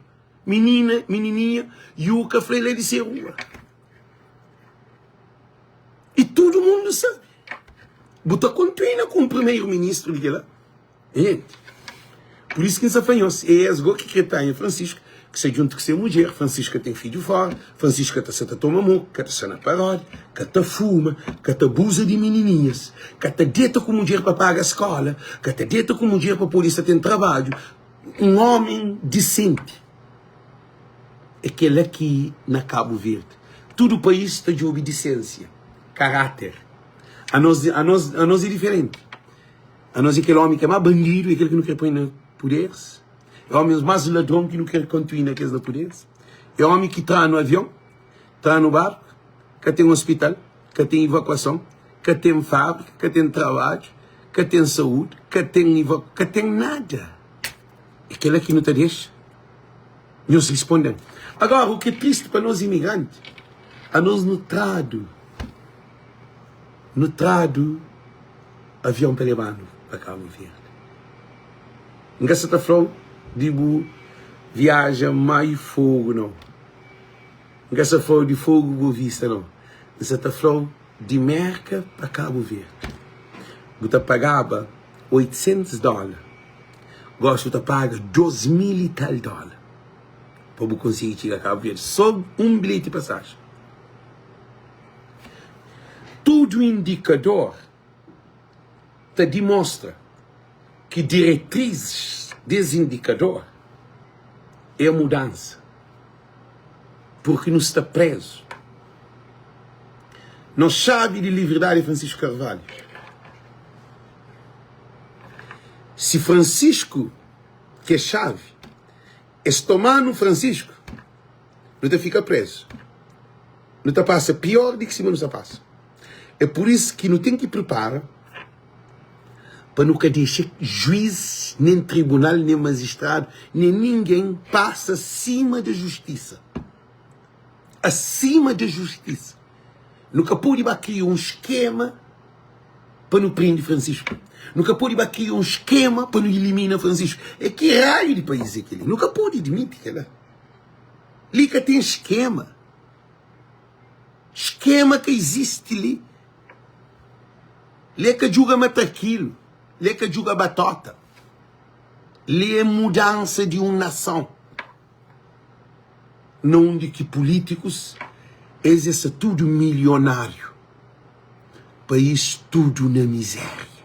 Speaker 1: Minina, minininha, Yuka fla el é di se rua. I tudu mundu sabe. Bu ta kontuina ku un primeiro ministru di kela? Gente, por isso ki N sa fla nhos, é es go ki kre panha Francisco, ki sta djuntu ku se mudjer, Francisco ka ten fidju fora, Francisco ka ta sa ta toma moku, ka ta sta na paródia, ka ta fuma, ka ta abuza di minininhas, ka ta deta ku mudjer pa paga skola, ka ta deta ku mudjer pa pode sta ten trabadju, un omi disenti. É kela ki na Kabu Verdi, tudu país ta djobe disensia, karáter. Anos, anos, anos é diferenti. Anos é kel ómi ki é más bandidu, é kel ki nu krê poi na puderis. É ómis más ladron ki nu krê kontuí na kes na puderis. É ómi ki tra-nu avion, tra-nu barku, ka ten ospital, ka ten ivakuason, ka ten fábrika, ka ten trabadju, ka ten saúdi, ka ten iva, ka ten nada. É kel-la ki nu ta dexa? Nhos risponde-m. Agora, u ki é tristi pa nos imigranti, anos nu tradu, nu tradu avion pa leba-nu pa Kabu Verdi. N ka sa ta fla-u di bu viaja mai Fogu, nau. N ka sa fla-u di Fogu Boa Vista, nau. N sa ta fla-u di Merka pa Kabu Verdi. Bu ta pagaba 800 dóla, gósi bu ta paga 2000 i tal dóla pa bu konsigi txiga Kabu Verdi. Sô un bilheti pasajen. Tudu indikador ta dimostra ki diretrizis des indikador é mudansa, purki nu sta prezu. Nos xavi di livridadi é Francisco Carvalho. Si Francisco ki é xavi, es toma-nu Francisco, nu ta fika prezu. Nu ta pasa pior di ki sima nu sta pasa. É pur isu ki nu ten ki pripara pa nu ka dexa juiz, nen tribunal, nen majistradu, nen ningen pasa sima da justisa. Asima da justisa. Nu ka pode ba kria un skema pa nu prende Francisco. Nu ka pode ba kria un skema pa nu ilimina Francisco. É ki raiu di país é kel-li? Nu ka pode admiti kel-la. Li ka ten skema. Skema ka izisti li. Li é ka djuga matrakilu, li é ka djuga batota. Li é mudansa di un nason na undi ki pulitikus es é sa tudu milionáriu, país tudu na mizéria.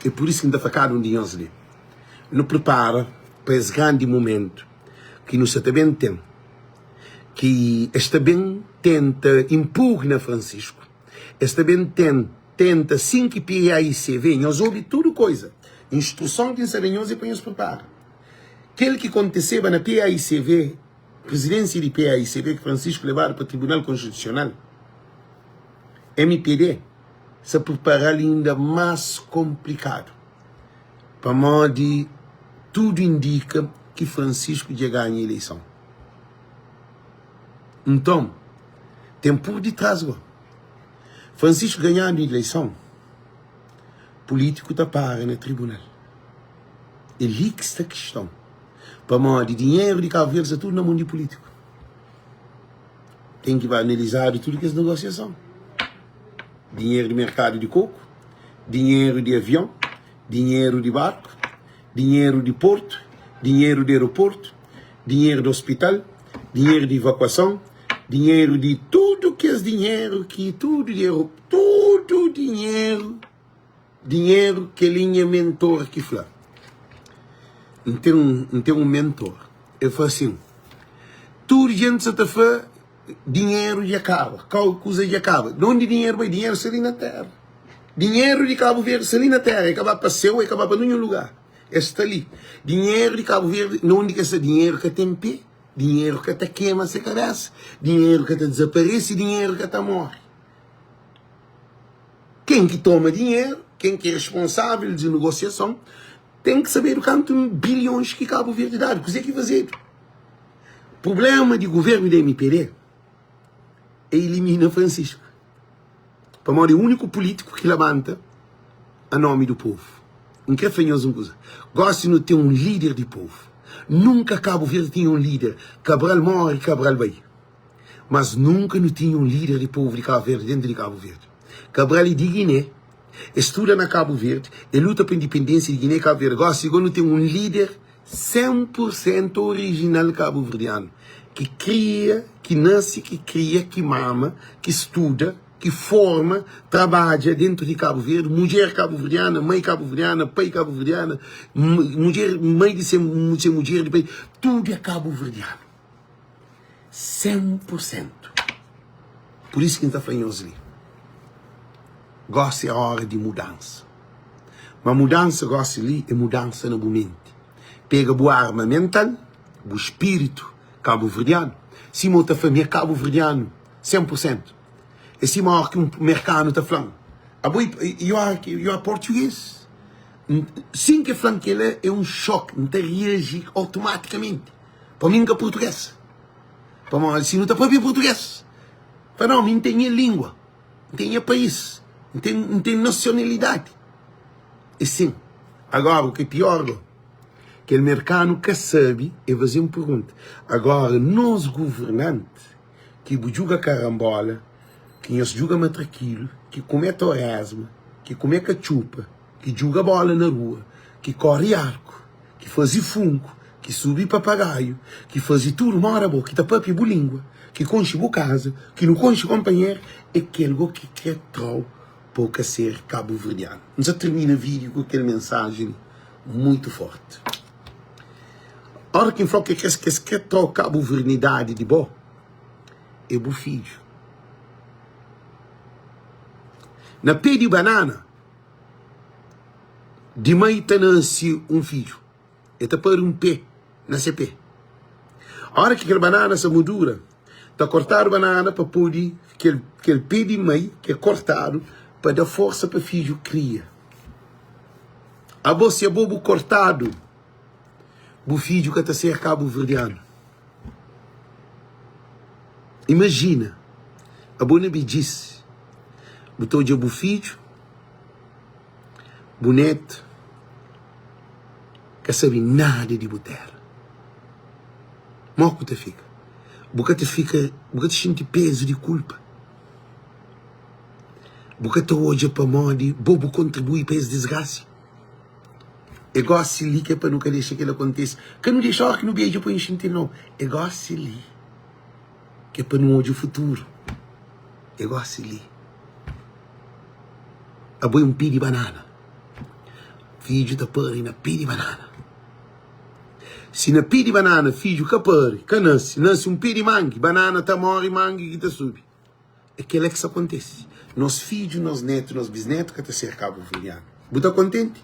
Speaker 1: É pur isu ki N ta fla kada un di nhos li, nu pripara pa es grandi mumentu ki nu sa ta ben ten. Ki es ta ben tenta inpugna Francisco, es ta ben ten tenta sin ki PAICV, nhos obi tudu koiza, instruson ki N sta da nhos é pa nhos pripara. Kel ki konteseba na PAICV, prizidensia di PAICV ki Francisco lebadu pa Tribunal Konstitusional, mpd sa pripara-l inda más konplikadu, pamodi tudu indika ki Francisco dja ganha ileison. Nton, ten pur di tras go. Francisco ganhadu ileison, pulitiku ta para na tribunal. É li ki sta kiston. Pamodi dinheru di Kabu Verdi sta tudu na mon di pulitiku. Ten ki ba analizadu tudu kes negosiason. Dinheru di merkadu di koku, dinheru di avion, dinheru di barku, dinheru di portu, dinheru di aeroportu, dinheru di ospital, dinheru di ivakuason, dinheru di tudu kes dinheru ki tudu dinheru, tudu dinheru, dinheru kel-li nha mentor ki fla. N ten, N ten un mentor, el fla asin, tudu jenti sa ta fla dinheru dja kaba, kau kuza dja kaba. Di undi dinheru bai? Dinheru sta li na téra. Dinheru di Kabu Verdi sta li na téra, e ka ba pa séu, e ka ba pa ninhun lugar. Es sta li. Dinheru di Kabu Verdi, na undi ki es sta? Dinheru ka ten pé, dinheru ka ta kema se kabésa, dinheru ka ta dizaparese, dinheru ka ta móre. Ken ki toma dinheru, ken ki é responsável di negosiason, ten ki sabedu kantu bilhons ki Kabu Verdi dadu, kuzê ki fazedu. Prubléma di govérnu di mpd é ilimina Francisco, pamodi é úniku pulítiku ki labanta a nómi du povu. N krê fla nhos un kuza, gósi nu ten un líder di povu. Nunka Kabu Verdi tinha un líder. Cabral móre, Cabral bai. Mas nunka nu tinha un líder di povu di Kabu Verdi déntu di Kabu Verdi. Cabral é di Giné, e studa na Kabu Verdi, e luta pa indipendénsia di Giné e Kabu Verdi. Gósi gó nu ten un líder 100 pur sentu orijinal kabuverdianu, ki kria, ki nase, ki kria, ki mama, ki studa, ki forma, trabadja dentu di Kabu Verdi, mudjer kabuverdiana, mai kabuverdiana, pai kabuverdiana, mudjer, mai di se mudjer di pai, tudu é kabuverdianu. 100 pur sentu. Pur isu ki N ta fla nhos li, gósi é óra di mudansa. Ma mudansa gósi li é mudansa na bu menti. Pega bu arma mental, bu spiritu kabuverdianu. Sima u ta fla mi é kabuverdianu 100 pur sentu. É sima óra ki un merkanu ta fla-m, Abo you are, you are português? Sin ki el fla-m kel-la é un xoki, N ta reaji automatikamenti. Pa mi N ka purtugês. Pamodi si nu ta papia purtugês, fla nau, mi N ten nha língua, N ten nha país, N ten, N ten nasionalidadi. E sin. Agora, o ki é pior go, kel merkanu ka sabe, e faze un pergunta. Agora, nos governanti ki bu djuga karanbola, ki nhos djuga matrakilu, ki kume toresma, ki kume katxupa, ki djuga bola na rua, ki kori arku, ki faze funku, ki subi papagaiu, ki faze tudu mora bo, ki ta papia bu lingua, ki konxe bu kaza, ki nu konxe konpanheru, é kel go ki kre trau pa bu ka ser kabuverdianu. N sa tirmina vídiu ku kel mensajen li muitu forti. Ora ki N fla-u ki kes ki kre trau kabuvernidadi di bo é bu fidju. Na pé di banana. Di mai ta nase un fidju, el ta pari un pé na se pé. Óra ki kel banana sta madura, ta kortadu banana pa pode kel, kel pé di mai ki é kortadu pa da forsa pa fidju kria. Abo si abo bu kortadu, bu fidju ka ta ser kabuverdianu. Imajina, abo na bedjis, bu ta odja bu fidju, Bu netu ka sabe nada di bu téra. Mó ku ta fika? Bu ka ta fika, bu ka ta xinti pezu di kulpa? Bu ka ta odja pamodi bo bu kontribui pa es disgrasa? É gósi li ki é pa nu ka dexa kel-la kontise. Ka nu dexa óra ki nu beja pa nu xinti nau. É gósi li ki é pa nu odja futuru. É gósi li. Abo é un pé di banana. Fidju ta pari na pé di banana. Si na pé di banana fidju ka pari, ka nase, nase un pé di mangi, banana ta móre, mangi ki ta subi. É kel-la ki sta kontise. Nos fidju, nos nétu, nos bisnétu ka ta ser kabuverdianu. Bu ta kontenti?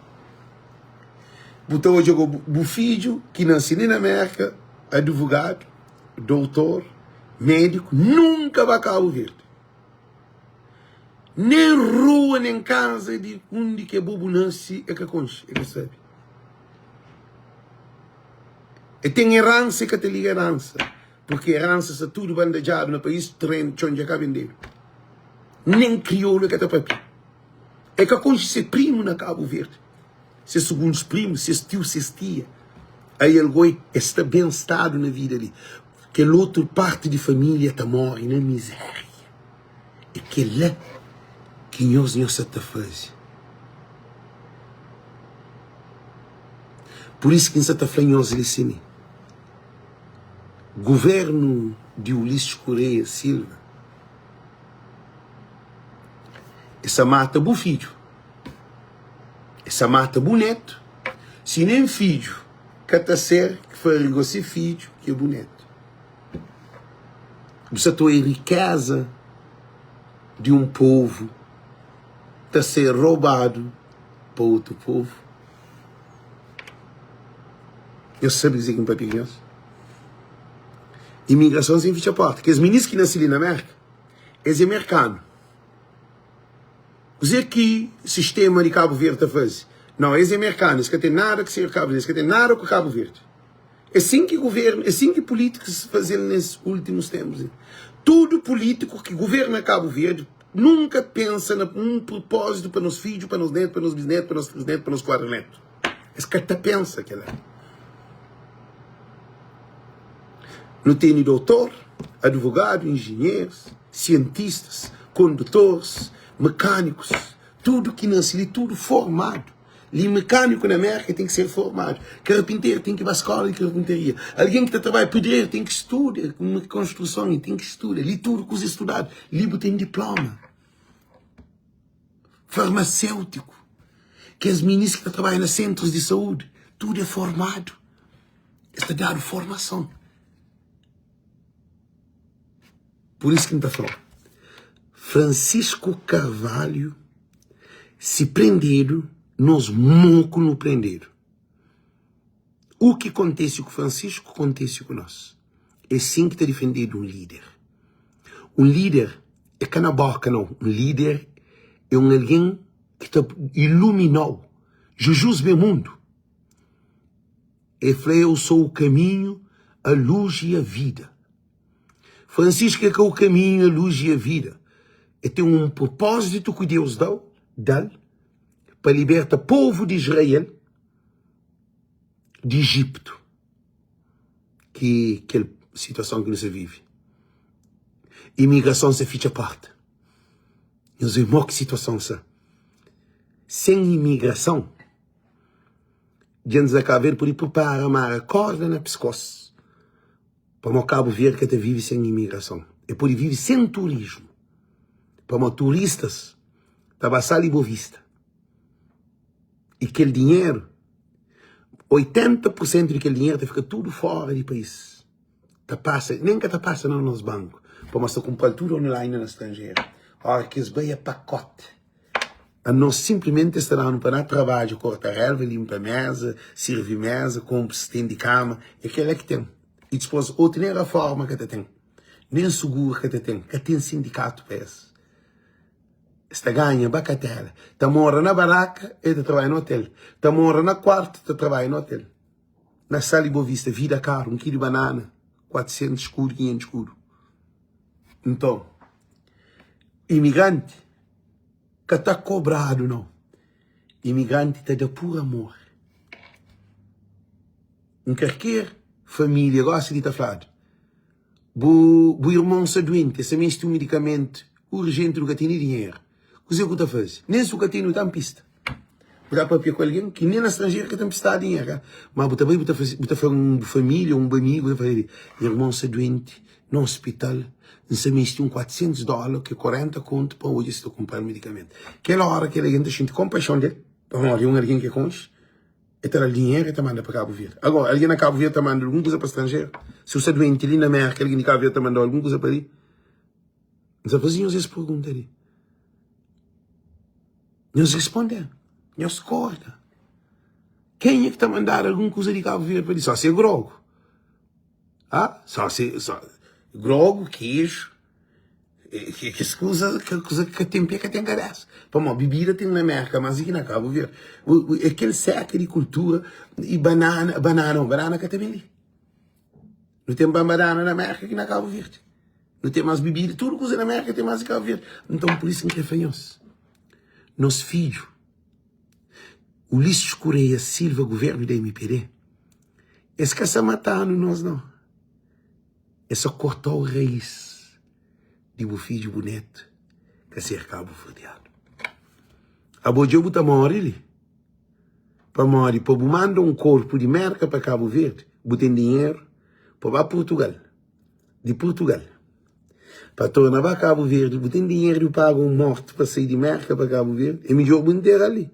Speaker 1: Bu ta odja go bu fidju ki nase li na Mérka, advogadu, doutor, médiku, nunka ba Kabu Verdi. Nen rua nen kaza di undi ke bo bu nase e ka konxe, e ka sabe. E ten eransa e ka ta liga eransa, purki eransa sta tudu bandadjadu na pais, tren, txon dja ka bendedu. Nen kriolu e ka ta papia. E ka konxe se primu na Kabu Verdi, se sugundu primu, ses tiu, ses tia. Ai el goi, e sta ben stadu na vida li. Kel otu parti di família ta móre na mizéria. É kel-la ki nhos nhos sa ta faze. Pur isu ki N sa ta fla nhos li si mi, Govérnu di Ulisses Correia Silva e sa mata bu fidju, e sa mata bu nétu, si nen fidju ka ta ser ki farigo se fidju ki é bu nétu. Bu sa ta oi rikeza di un povu ta ser robadu pa otu povu. Nhos sabe kuzê ki N papia ku nhos? Imigrason sen fitxa porta. Kes minis ki nase li na Merka, es é merkanu. Kuzê ki sistema di Kabu Verdi ta faze? Nau, es é merkanu, es ka ten nada ki ser Kabu Verdi, es ka ten nada ku Kabu Verdi. É sin ki governu, é sin ki pulítikus faze-l nes últimus ténpus li. Tudu pulítiku ki governa Kabu Verdi nunka pensa na un prupózitu pa nos fidju, pa nos nétu, pa nos bisnétu, pa nos trisnétu, pa nos kuadranétu. Es ka ta pensa kel-la. Nu tene dotor, advogadu, injinherus, sientistas, kondutoris, mekanikus, tudu ki nase li, tudu formadu. Li mekaniku na Merka ten ki ser formadu, karpinteru ten ki ba skola di karpintaria, algen ki ta trabadja pedreru ten ki studa konstruson, ten ki studa. Li tudu kuza é studadu, li bu ten diploma. Farmaseutiku, kes minis ki ta trabadja na sentrus di saúdi, tudu é formadu, es ta dadu formason. Pur isu ki N ta fla-u, Francisco Carvalho si prendedu, nos moku nu prendedu. U ki kontese ku Francisco, kontese ku nos. É sin ki ta difendedu un líder. Un líder é ka na boka nau, un líder é un algen ki ta ilumina-u. Jesus ben mundu. El fla, Eu sou o caminho, a luz e a vida. Francisco é ka o caminho, a luz e a vida. El tem um propósito que Deus dá, dá para liberta povo de Israel de Egipto. Que aquela situação que nós vive. Imigração se ficha porta. Nós vemos que situação sa. Sem imigração, Djentis na Cabo Verde pode prepara mara korda na piskos pamo Cabo Verde ka ta vive sen imigrason. E pode vive sen turismu pamo turistas ta ba sal i Bovista i kel dinheru 80 por sentu di kel dinheru ta fika tudu fora di pais ta pasa nen ka ta pasa na nos banku pamo es ta kunpra-l tudu online na stranjeru ora ki es bai é pakote. Anos sinplimenti es ta da-nu pa na trabadja, korta relva, linpa meza, sirvi meza, konpo stendi kama, é kel-la ki ten. I dispos otu nen raforma ka ta ten, nen suguru ka ta ten, ka ten sindikatu pa es. Es ta ganha bakatela, ta mora na baraka e ta trabadja na otel, ta mora na kuartu ta trabadja na otel. Na Sal di Bovista, vida karu, un kilu di banana 400 skudu, 500 skudu. Nton, imigranti ka ta kobradu nau. Imigranti ta da pur amor. Un karker família gosi di ta fladu, bu bu irmon sta duenti, el sta meste un medikamentu urjenti, nu ka tene dinheru. Kuzê ku ta faze? Nen si bu ka tene, bu ta npista. Bu ta papia ku algen ki nen na stranjeru ka ta npistadu dinheru, ka? Ma bu ta bai bu ta faze, bu ta fla un bu família, un bu amigu, bu ta fla el, nha irmon sta duenti na ospital, N sta meste un 400 dóla, ki é 40 kontu, pa odja si ta kunpra-l medikamentu. Kel óra kel algen ta xinti konpaixon del, pamodi é un algen ki el konxe, el ta da-l dinheru, el ta manda pa Kabu Verdi. Agora, algen na Kabu Verdi ta manda algun kuza pa stranjeru? Si bu sta duenti li na Mérka, algen di Kabu Verdi ta manda-u algun kuza pa li? N sta faze nhos es pergunta li. Nhos responde-m, nhos korda. Kenha ki ta mandadu algun kuza di Kabu Verdi pa li? Só si é grogu. Ah, só si, só, grogu, keju, kes kuza, kes kuza ki ka ten pé, ka ten kabesa. Pamodi bibida ten na Merka más di ki na Kabu Verdi. É kel seka di kultura i banana, banana, banana ka ta ben li. Nu ten ba banana na Merka ki na Kabu Verdi. Nu ten más bibida, tudu kuza na Merka ten más di Kabu Verdi. Nton, pur isu N kre fla nhos, nos fidju, Ulisses Correia Silva, guvernu di MPD, Es ka sa mata-nu nos nau. Es sa korta-u rais di bu fidju bu netu ka ser kabuverdianu. Abo dja bu ta móre li. Pamodi pa bu manda un korpu di Merka pa Kabu Verdi, bu ten dinheru pa ba Purtugal, di Purtugal pa torna ba Kabu Verdi, bu ten dinheru di bu paga un mortu pa sai di Merka pa Kabu Verdi, é midjór bu ntera-l li.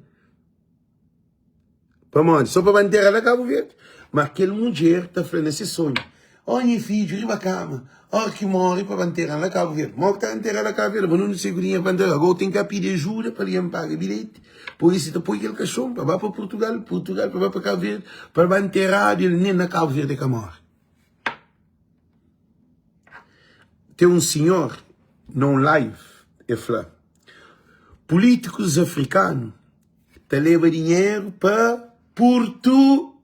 Speaker 1: Pamodi? Só pa ba ntera la Kabu Verdi. Ma kel mudjer ta fla na se sonhu, Ó nha fidju, riba kama, óra ki móre pa ba ntera-m la Kabu Verdi. Mó ki ta ntera la Kabu Verdi? Ma nu sai ku dinheru pa ntera. Agora ten ka pidi ajuda pa algen paga bilheti. Pur isu ta poi kel kaxon pa ba pa Purtugal, Purtugal pa ba pa Kabu Verdi, pa ba nteradu el nen na Kabu Verdi el ka móre. Ten un sinhor na un live, el fla, Pulítikus afrikanu Ta leba dinheru pa Purtugal.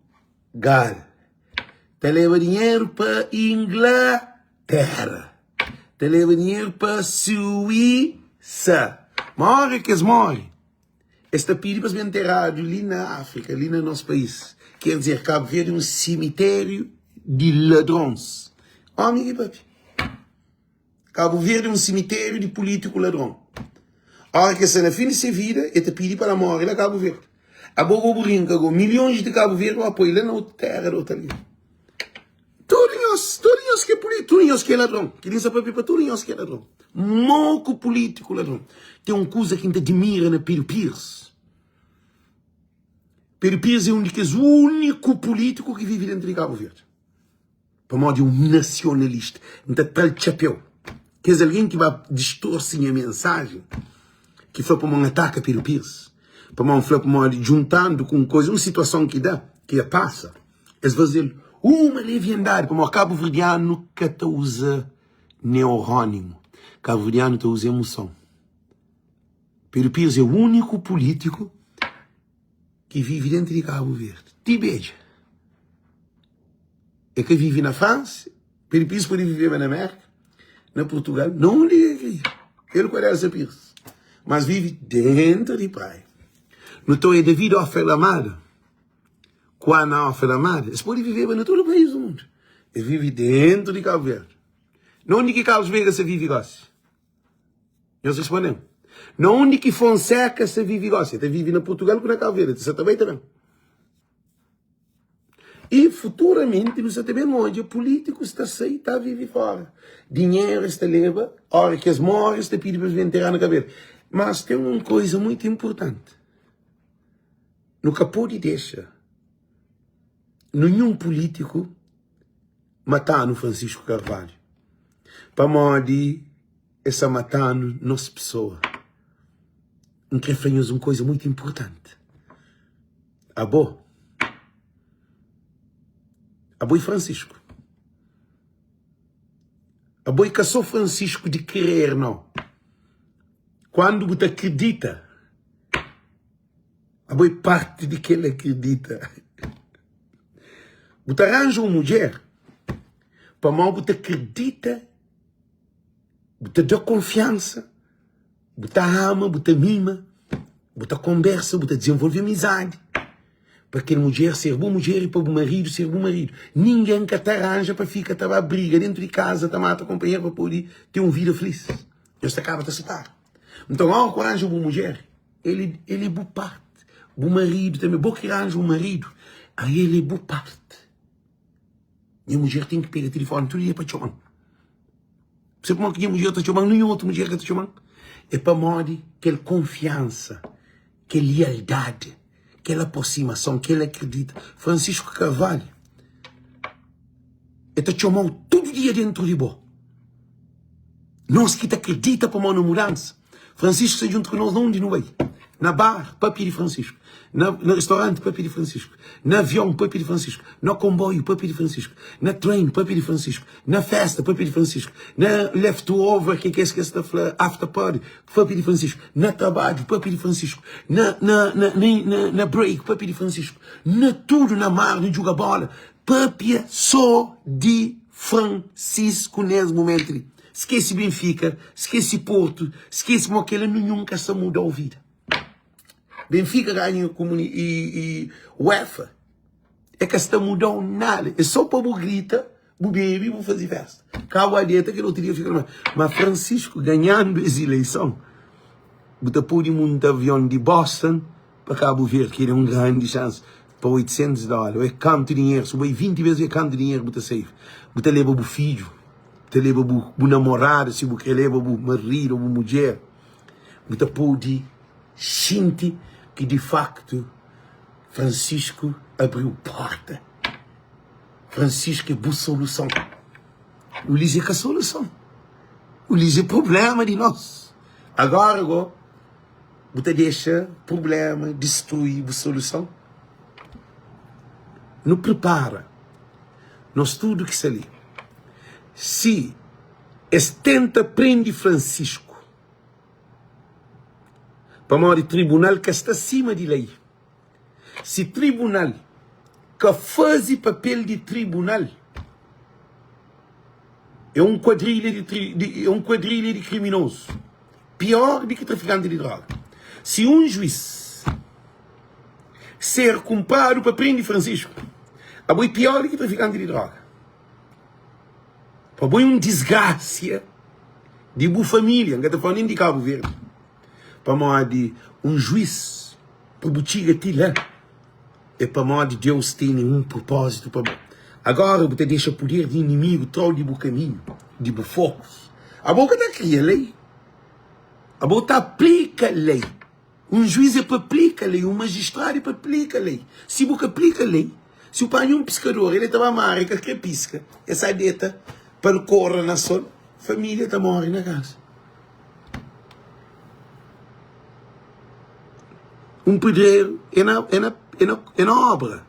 Speaker 1: Ta leba dinheru pa Inglatéra. Ta leba dinheru pa Suísa. Ma óra ki es móre, es ta pidi pa es ben nteradu li na Áfrika, li na nos país. Ker dizer, Kabu Verdi é un simitériu di ladrons. Ómi ki papia. Kabu Verdi é un simitériu di pulítiku ladron. Óra ki el sta na fin di se vida, el ta pidi pa la móre la Kabu Verdi. Abo go bu rinka go milhons di Kabu Verdi bu poi la na otu téra di otu algen. Tudu nhos, tudu nhos ki é pulítiku, tudu nhos ki é ladron. Kel-li N sta papia pa tudu nhos ki é ladron. Moku pulítiku ladron. Ten un kuza ki N ta dimira na Pedro Pires. Pedro Pires é un di kes úniku pulítiku ki vive déntu di Kabu Verdi. Pamodi é un nasionalista. N ta tra-l txapéu. Kes algen ki ba distorse nha mensajen, ki fla pamodi N ataka Pedro Pires, pamodi N fla pamodi djuntandu ku un koza, un situason ki da, ki el pasa, es faze-l uma leviandadi, pamodi kabuverdianu ka ta uza neurónimu, kabuverdianu ta uza emoson. Pedro Pires é úniku pulítiku ki vive dentu di Kabu Verdi ti bedja. E ka vive na Fransa, Pedro Pires pode viveba na Merka, na Portugal, na undi ki el kria. El ku Adelsa Pires. Mas vive dentu di Praia. Nu ta oia David Ofer Lamada ku Ana Ofer Lamada, es pode viveba na tudu país du mundu. Es vive dentu di Kabu Verdi. Na undi ki Carlos Veiga sa vive gosi? Nhos responde-m. Na undi ki Fonseca sa vive gosi? El ta vive na Portugal ku na Kabu Verdi. El sa ta bai ta ben. I futuramenti nu sa ta ben odja pulítikus ta sai ta vive fora. Dinheru es ta leba, ora ki es more es ta pidi pa es ben ntera na Kabu Verdi. Mas ten un koiza muitu inpurtanti, nu ka pode dexa ninhun pulítiku matanu Francisco Carvalho, pamodi es sa matanu nos pesoa. N kre fla nhos un koiza muitu inpurtanti. Abo, abo é Francisco. Abo é ka só Francisco di querer, não. Quando bu ta acredita, abo é parte di kel acredita. Bu ta arranja un mudjer pamodi bu ta acredita, bu ta da confiança. Bu ta ama, bu ta mima, bu ta konbersa, bu ta dizenvolve amizadi pa kel mudjer ser bu mudjer i pa bu maridu ser bu maridu. Ningen ka ta ranja pa fika ta ba briga dentu di kaza, ta mata konpanheru pa pode ten un vida filis. Nhos ta kaba ta sipara. Nton, óras ku ranja bu mudjer, el é bu parti. Bu maridu tanbe, bo ki ranja un maridu, ael é bu parti. Nha mudjer ten ki pega tilifoni tudu dia pa txoma-m. Sabe pamodi ki nha mudjer ta txoma-m? Ninhun otu mudjer ka ta txoma-m. É pamodi kel konfiansa, kel lialdadi, kel aprosimason, kel akredita. Francisco Carvalho, el ta txoma-u tudu dia dentru di bo. Nos ki ta akredita pamodi na mudansa. Francisco sta djuntu ku nos na undi nu bai. Na bar, papia di Francisco. Na, na restaurante, papia di Francisco. Na avion, papia di Francisco. Na komboiu, papia di Francisco. Na train, papia di Francisco. Na festa, papia di Francisco. Na leftover, ke kes kes ta fla after party, papia di Francisco. Na trabadju, papia di Francisco. Na, na, na, na, na, na break, papia di Francisco. Na tudu, na mar, na djuga bola, papia so di Francisco nes momentu li. Skese Benfica, skese Porto, skese mo kela ninhun ka sa mudau vida. Benfica ganha comuni e, e UEFA é ka sta mudau nada, é só pa bu grita, bu bebe, bu faze festa. Cabo adieta kel outro dia fica ma, ma Francisco ganhando es eleição, bu ta pode monta avião de Boston pa Cabo Verde, que é um grande chance pa 800 dólares, é kantu dinheiro, se bu bai 20 vezes é kantu dinheiro bu ta save. Bu ta leba bu fidju ta leba bu, bu namorada, si bu kre leba bu maridu ou bu mudjer, bu ta pode xinti ki di faktu Francisco abriu porta. Francisco é bu soluson. Ulisses é ka soluson. Ulisses é problema di nos. Agora go, bu ta dexa problema destrui bu soluson? Nu prepara. Nos tudu ki sta li, si es tenta prende Francisco, pamodi tribunal ka sta sima di lei, si tribunal. ka faze papel di tribunal é un kuadrilha di é un kuadrilha di kriminozu pior di ki trafikanti di droga. Si un juiz ser kunpradu pa prende Francisco, abo é pior di ki trafikanti di droga. Pa bo é un disgrasia di bu família, N ka ta fala nen di Kabu Verdi, pamodi un juiz pa bu txiga ti la é pamodi Deus tene un propósitu pa bo. Agora bu ta dexa puder di inimigu tra-u di bu kaminhu, di bu fokus. Abo ka ta kria lei, abo ta aplika lei. Un juiz é pa aplika lei, un majistradu é pa aplika lei. Si bu ka aplika lei, si bu panha un piskador, el ta ba mar, el ka kre piska, el sa deta pa el kora na sol, familia ta more na kasa. Un pedreru é na, é na, é na, é na obra.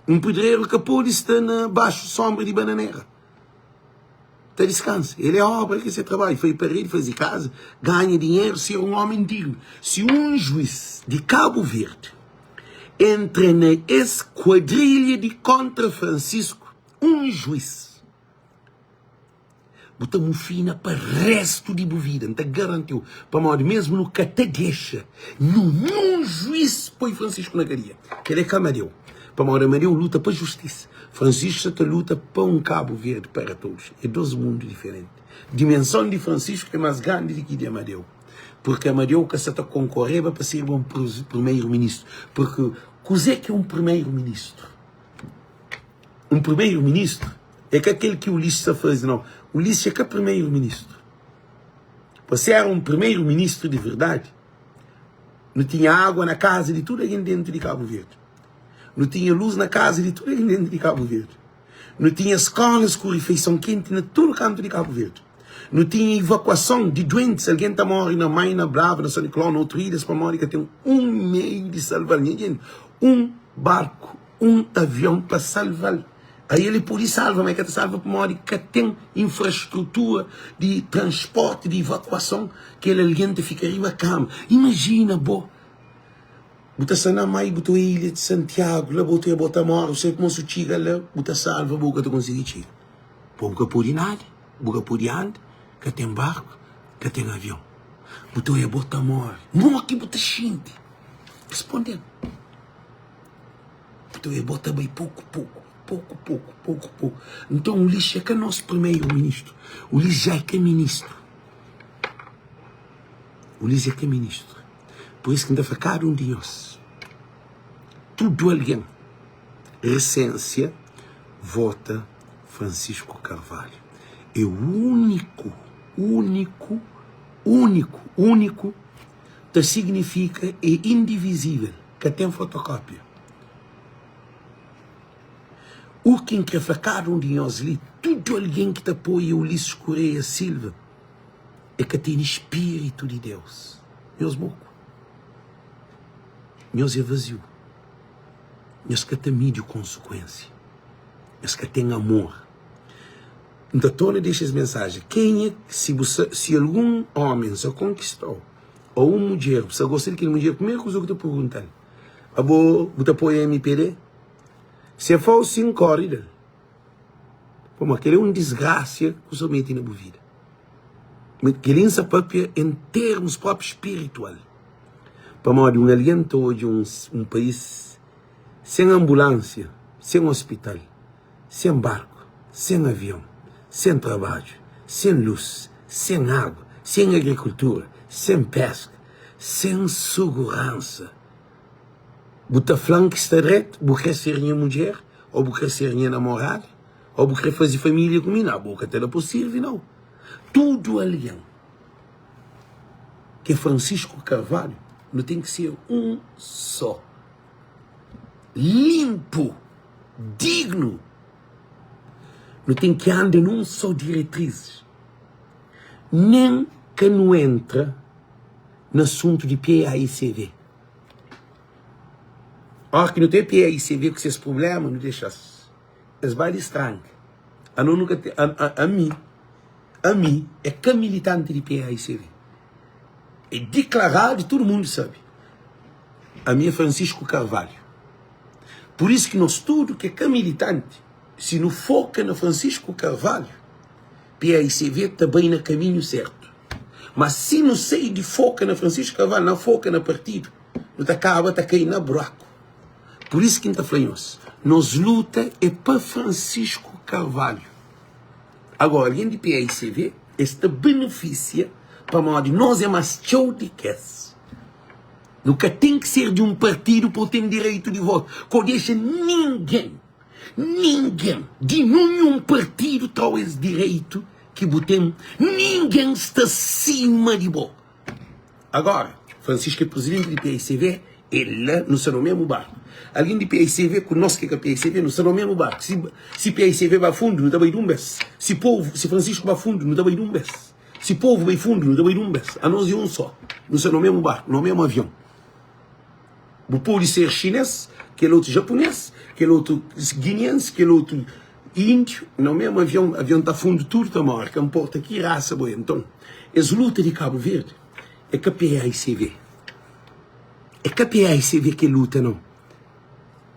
Speaker 1: Un pedreru ka pode sta na baxu sombra di bananera. Ta diskansa. El é obra ki se trabadju. Fai paredi, faze kaza, ganha dinheru, ser un omi dignu. Si un juiz di Kabu Verdi entra na es kuadrilha di kontra Francisco, un juiz, bu ta mufina pa restu di bu vida. N ta garanti-u. Pamodi mesmu nu ka ta dexa ninhun juiz poi Francisco na kadia. Kel-la é ka Amadeu. Pamodi Amadeu luta pa justisa. Francisco sa ta luta pa un Kabu Verdi para todos. É dos mundu diferenti. Dimenson di Francisco é mas grandi di ki di Amadeu. Purki Amadeu ka sa ta konkoreba pa serba un primeru-ministru. Purki kuze ki é un primeru-ministru? Un primeru-ministru é ka kel ki Ulisses sa faze, nau. Ulisses é ka primeru-ministru. Pa ser un primeru-ministru di verdadi, nu tinha água na kaza di tudu algen dentu di Kabu Verdi. Nu tinha lus na kaza di tudu algen dentu di Kabu Verdi. Nu tinha skolas ku rifeison kenti na tudu kantu di Kabu Verdi. Nu tinha ivakuason di duentis, algen ta móre na Mai, na Brava, na Son Nicolau, na otu ilhas pamodi ka ten un meiu di salva-l. Nha genti, un barku, un avion pa salva-l. Aí el pode salva, ma el ka ta salva pamodi ka ten infrastrutura di transporti, di ivakuason, kel algen ta fika riba kama. Imajina bo, bu ta sta na mai, bu ta oia ilha di Santiagu, la bo ta oia, bo ta mora, bu sabe kuma su txiga la, bu ta salva, bo ka ta konsigi txiga. Bo bu ka pode nada, bu ka pode anda, ka ten barku, ka ten avion. Bu ta oia, bo ta more. Mo ki bu ta xinti? Responde-m. Nton e bota bai poku poku, poku poku, poku poku. Nton Ulisses é ka nos primeiro ministro. Ulisses já é ka ministro. Ulisses é ka ministro. Por isso ki N ta fla kada un di nhos, tudu algen resensia vota Francisco Carvalho. É úniku, úniku, úniku, úniku ta signifika é indivisível. Ka ten fotokópia. U ki N kre fla kada un di nhos li, tudu algen ki ta apoia Ulisses Correia Silva e ka tene spiritu di Deus. Nhos moku. Nhos é vaziu. Nhos ka ta midi konsekuensia. Nhos ka ten amor. N ta torna dexa es mensajen. Kenha, si bu sa, si algun omen sa konkista-u, Ô un mudjer, bu sta gosta di kel mudjer, primeru kuza ku ta pergunta-l, Abo bu ta apoia MPD? Si el fla-u sin, kóre del. Pamodi kel-li é un disgrasia ku sta mete na bu vida. Kel-li N sta pâpia en termus própi spiritual. Pamodi un algen ta odja un país sen anbulánsia, sen ospital. Sen barku, sen avion, sen trabadju, sen lus, sen agu, sen agrikultura, sen peska, sen suguransa. Bu ta fla-m ki sta dretu? Bu kre ser nha mudjer? Ô bu kre ser nha namorada? Ô bu kre faze família ku mi? Nau, bo ka ta da pa sirvi, nau. Tudu algen ki é Francisco Carvalho, nu ten ki ser un só. Linpu! Dignu. Nu ten ki anda nun só diretrizes. Nen ka nu entra na asuntu di PAICV. Óras ki nu ten PAICV ku ses prubléma, nu dexa-s. Es ba di stranka. Ano nu ka ten, ami, ami é ka militanti di PAICV. É diklaradu, tudu mundu sabe. Ami é Francisco Carvalho. Pur isu ki nos tudu ki é ka militanti, si nu foka na Francisco Carvalho, paicv ta bai na kaminhu sertu. Mas si nu sai di foka na Francisco Carvalho, na foka na partidu, nu ta kaba ta kai na buraku. Pur isu ki N ta fla nhos, nos luta é pa Francisco Carvalho. Agora, algen di paicv, es ta benefisia pamodi nos é más txeu di kes. Nu ka ten ki ser di un partidu pa bu ten direitu di vota. Ka bu dexa ningen, ningen di ninhun partidu tra-u es direitu ki bu ten. Ningen sta sima di bo. Agora, Francisco é presidenti di paicv, é la, nu sta na mesmu barku. Algen di paicv ku nos ki é ka paicv, nu sta na mesmu barku. Si, si paicv ba fundu, nu ta bai di un bes. Si povu, si Francisco ba fundu, nu ta bai di un bes. Si povu bai fundu, nu ta bai di un bes. Anos é un só. Nu sta na mesmu barku, na mesmu avion. Bu pode ser xinês, kel otu japunês, kel otu guineense, kel otu índiu, na mesmu avion, avion ta fundu, tudu ta móre, ka nporta ki rasa bo é. Nton, es luta di Kabu Verdi é ka PAICV. É ka PAICV ki é luta, nau.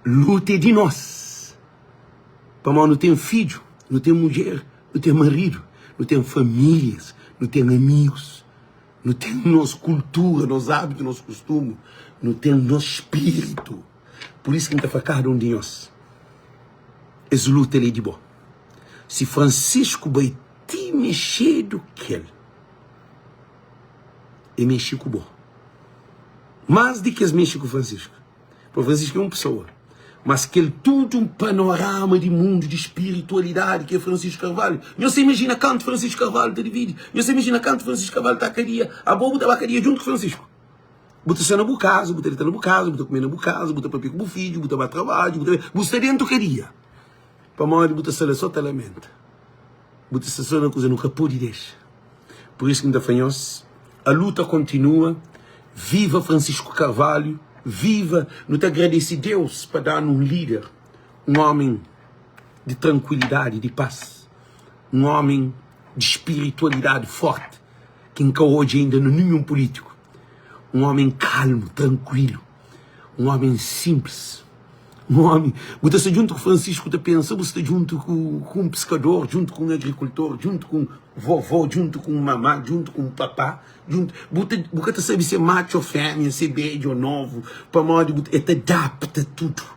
Speaker 1: Luta é di nos. Pamodi nu ten fidju, nu ten mudjer, nu ten maridu, nu ten famílias, nu ten amigus, nu ten nos kultura, nos ábitu, nos kustumu, nu ten nos spiritu. Pur isu ki N ta fla kada un di nhos, es luta li é di bo. Si Francisco bai ti mexedu kel, e mexe ku bo. Más di ki es mexe ku Francisco. Pa Francisco é un pesoa, mas kel tudu un panorama di mundu di spiritualidadi ki é Francisco Carvalho. Nhos ta imajina kantu Francisco Carvalho ta dividi? Nhos ta imajina kantu Francisco Carvalho ta kadia? Abo bu ta ba kadia djuntu ku Francisco? Bu ta sta na bu kaza, bu ta dita na bu kaza, bu ta kume na bu kaza, bu ta papia ku bu fidju, bu ta ba trabadju, bu ta bu sta dentu kadia. Pamodi bu ta sta la so ta lamenta. Bu ta sta so na kuza, nu ka podi dexa. Por isso ki N ta fla nhos, a luta kontinua, viva Francisco Carvalho, viva, nu ta agradese Deus pa da-nu un líder, un ómi di trankuilidadi, di pas, un ómi di spiritualidadi forti ki N ka odja inda na ninhun pulítiku, un ómi kalmu, trankuilu, un ómi sinplis. Un ómi, bu ta sta djuntu ku Francisco ta pensa bu sta djuntu ku un piskador, djuntu ku un agrikultor, djuntu ku un vovó, djuntu ku un mamá, djuntu ku un papá, djuntu, bu ta, bu ka ta sabe si é matxu ô fémia, si é bedju ô novu, pamodi bu, el ta adapta tudu.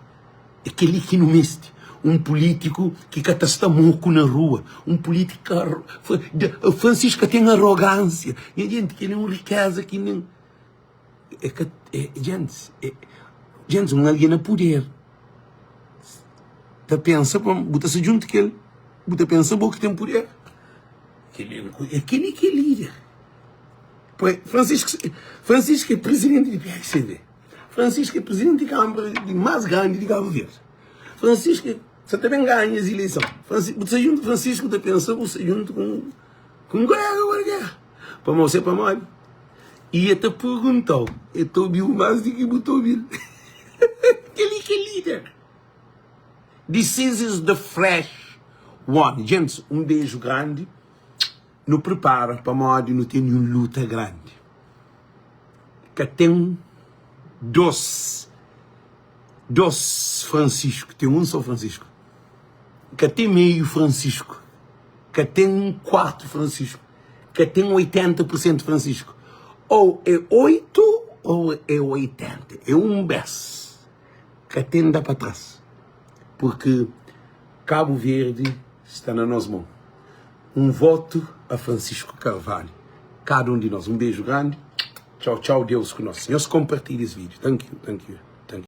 Speaker 1: É kel-li ki nu meste, un pulítiku ki ka ta sta moku na rua, un pulítiku ka, Francisco ka ten arogánsia, nha jenti, kel-li é un rikéza ki nen. É ka, é, gentis, é, gentis, un algen na puder ta pensa pa bu ta sta djuntu ku el, bu ta pensa bo ki ten puder. Kel-li é kel-li ki é líder. Francisco, Francisco é presidenti di PSDB. Francisco é presidenti di Câmara di más grandi di Cabo Verde. Francisco é, sa ta ben ganha es ileison. Francisco, bu ta sta djuntu ku Francisco, bu ta pensa bu sta djuntu ku ku un kolega kualker. Pamodi, se pamodi? I e ta perguntau, e ta obiu más di ki bu ta obil. Kel-li ki é líder. This is the fresh one. Gentis, un beju grandi. Nu pripara pamodi nu tene un luta grandi. Ka ten dos, dos Francisco, ten un só Francisco. Ka ten meiu Francisco, ka ten un kuartu Francisco. Ka ten 80 por sentu Francisco. Ou é 8 ou é 80. É un bes. Ka ten da pa tras. Porque Cabo Verde sta na nos mon. Un voto a Francisco Carvalho. Cada um di nos. Un beju grandi. Tchau, tchau. Deus ku nos. Nhos compartilha es vídeo. Thank you, thank you.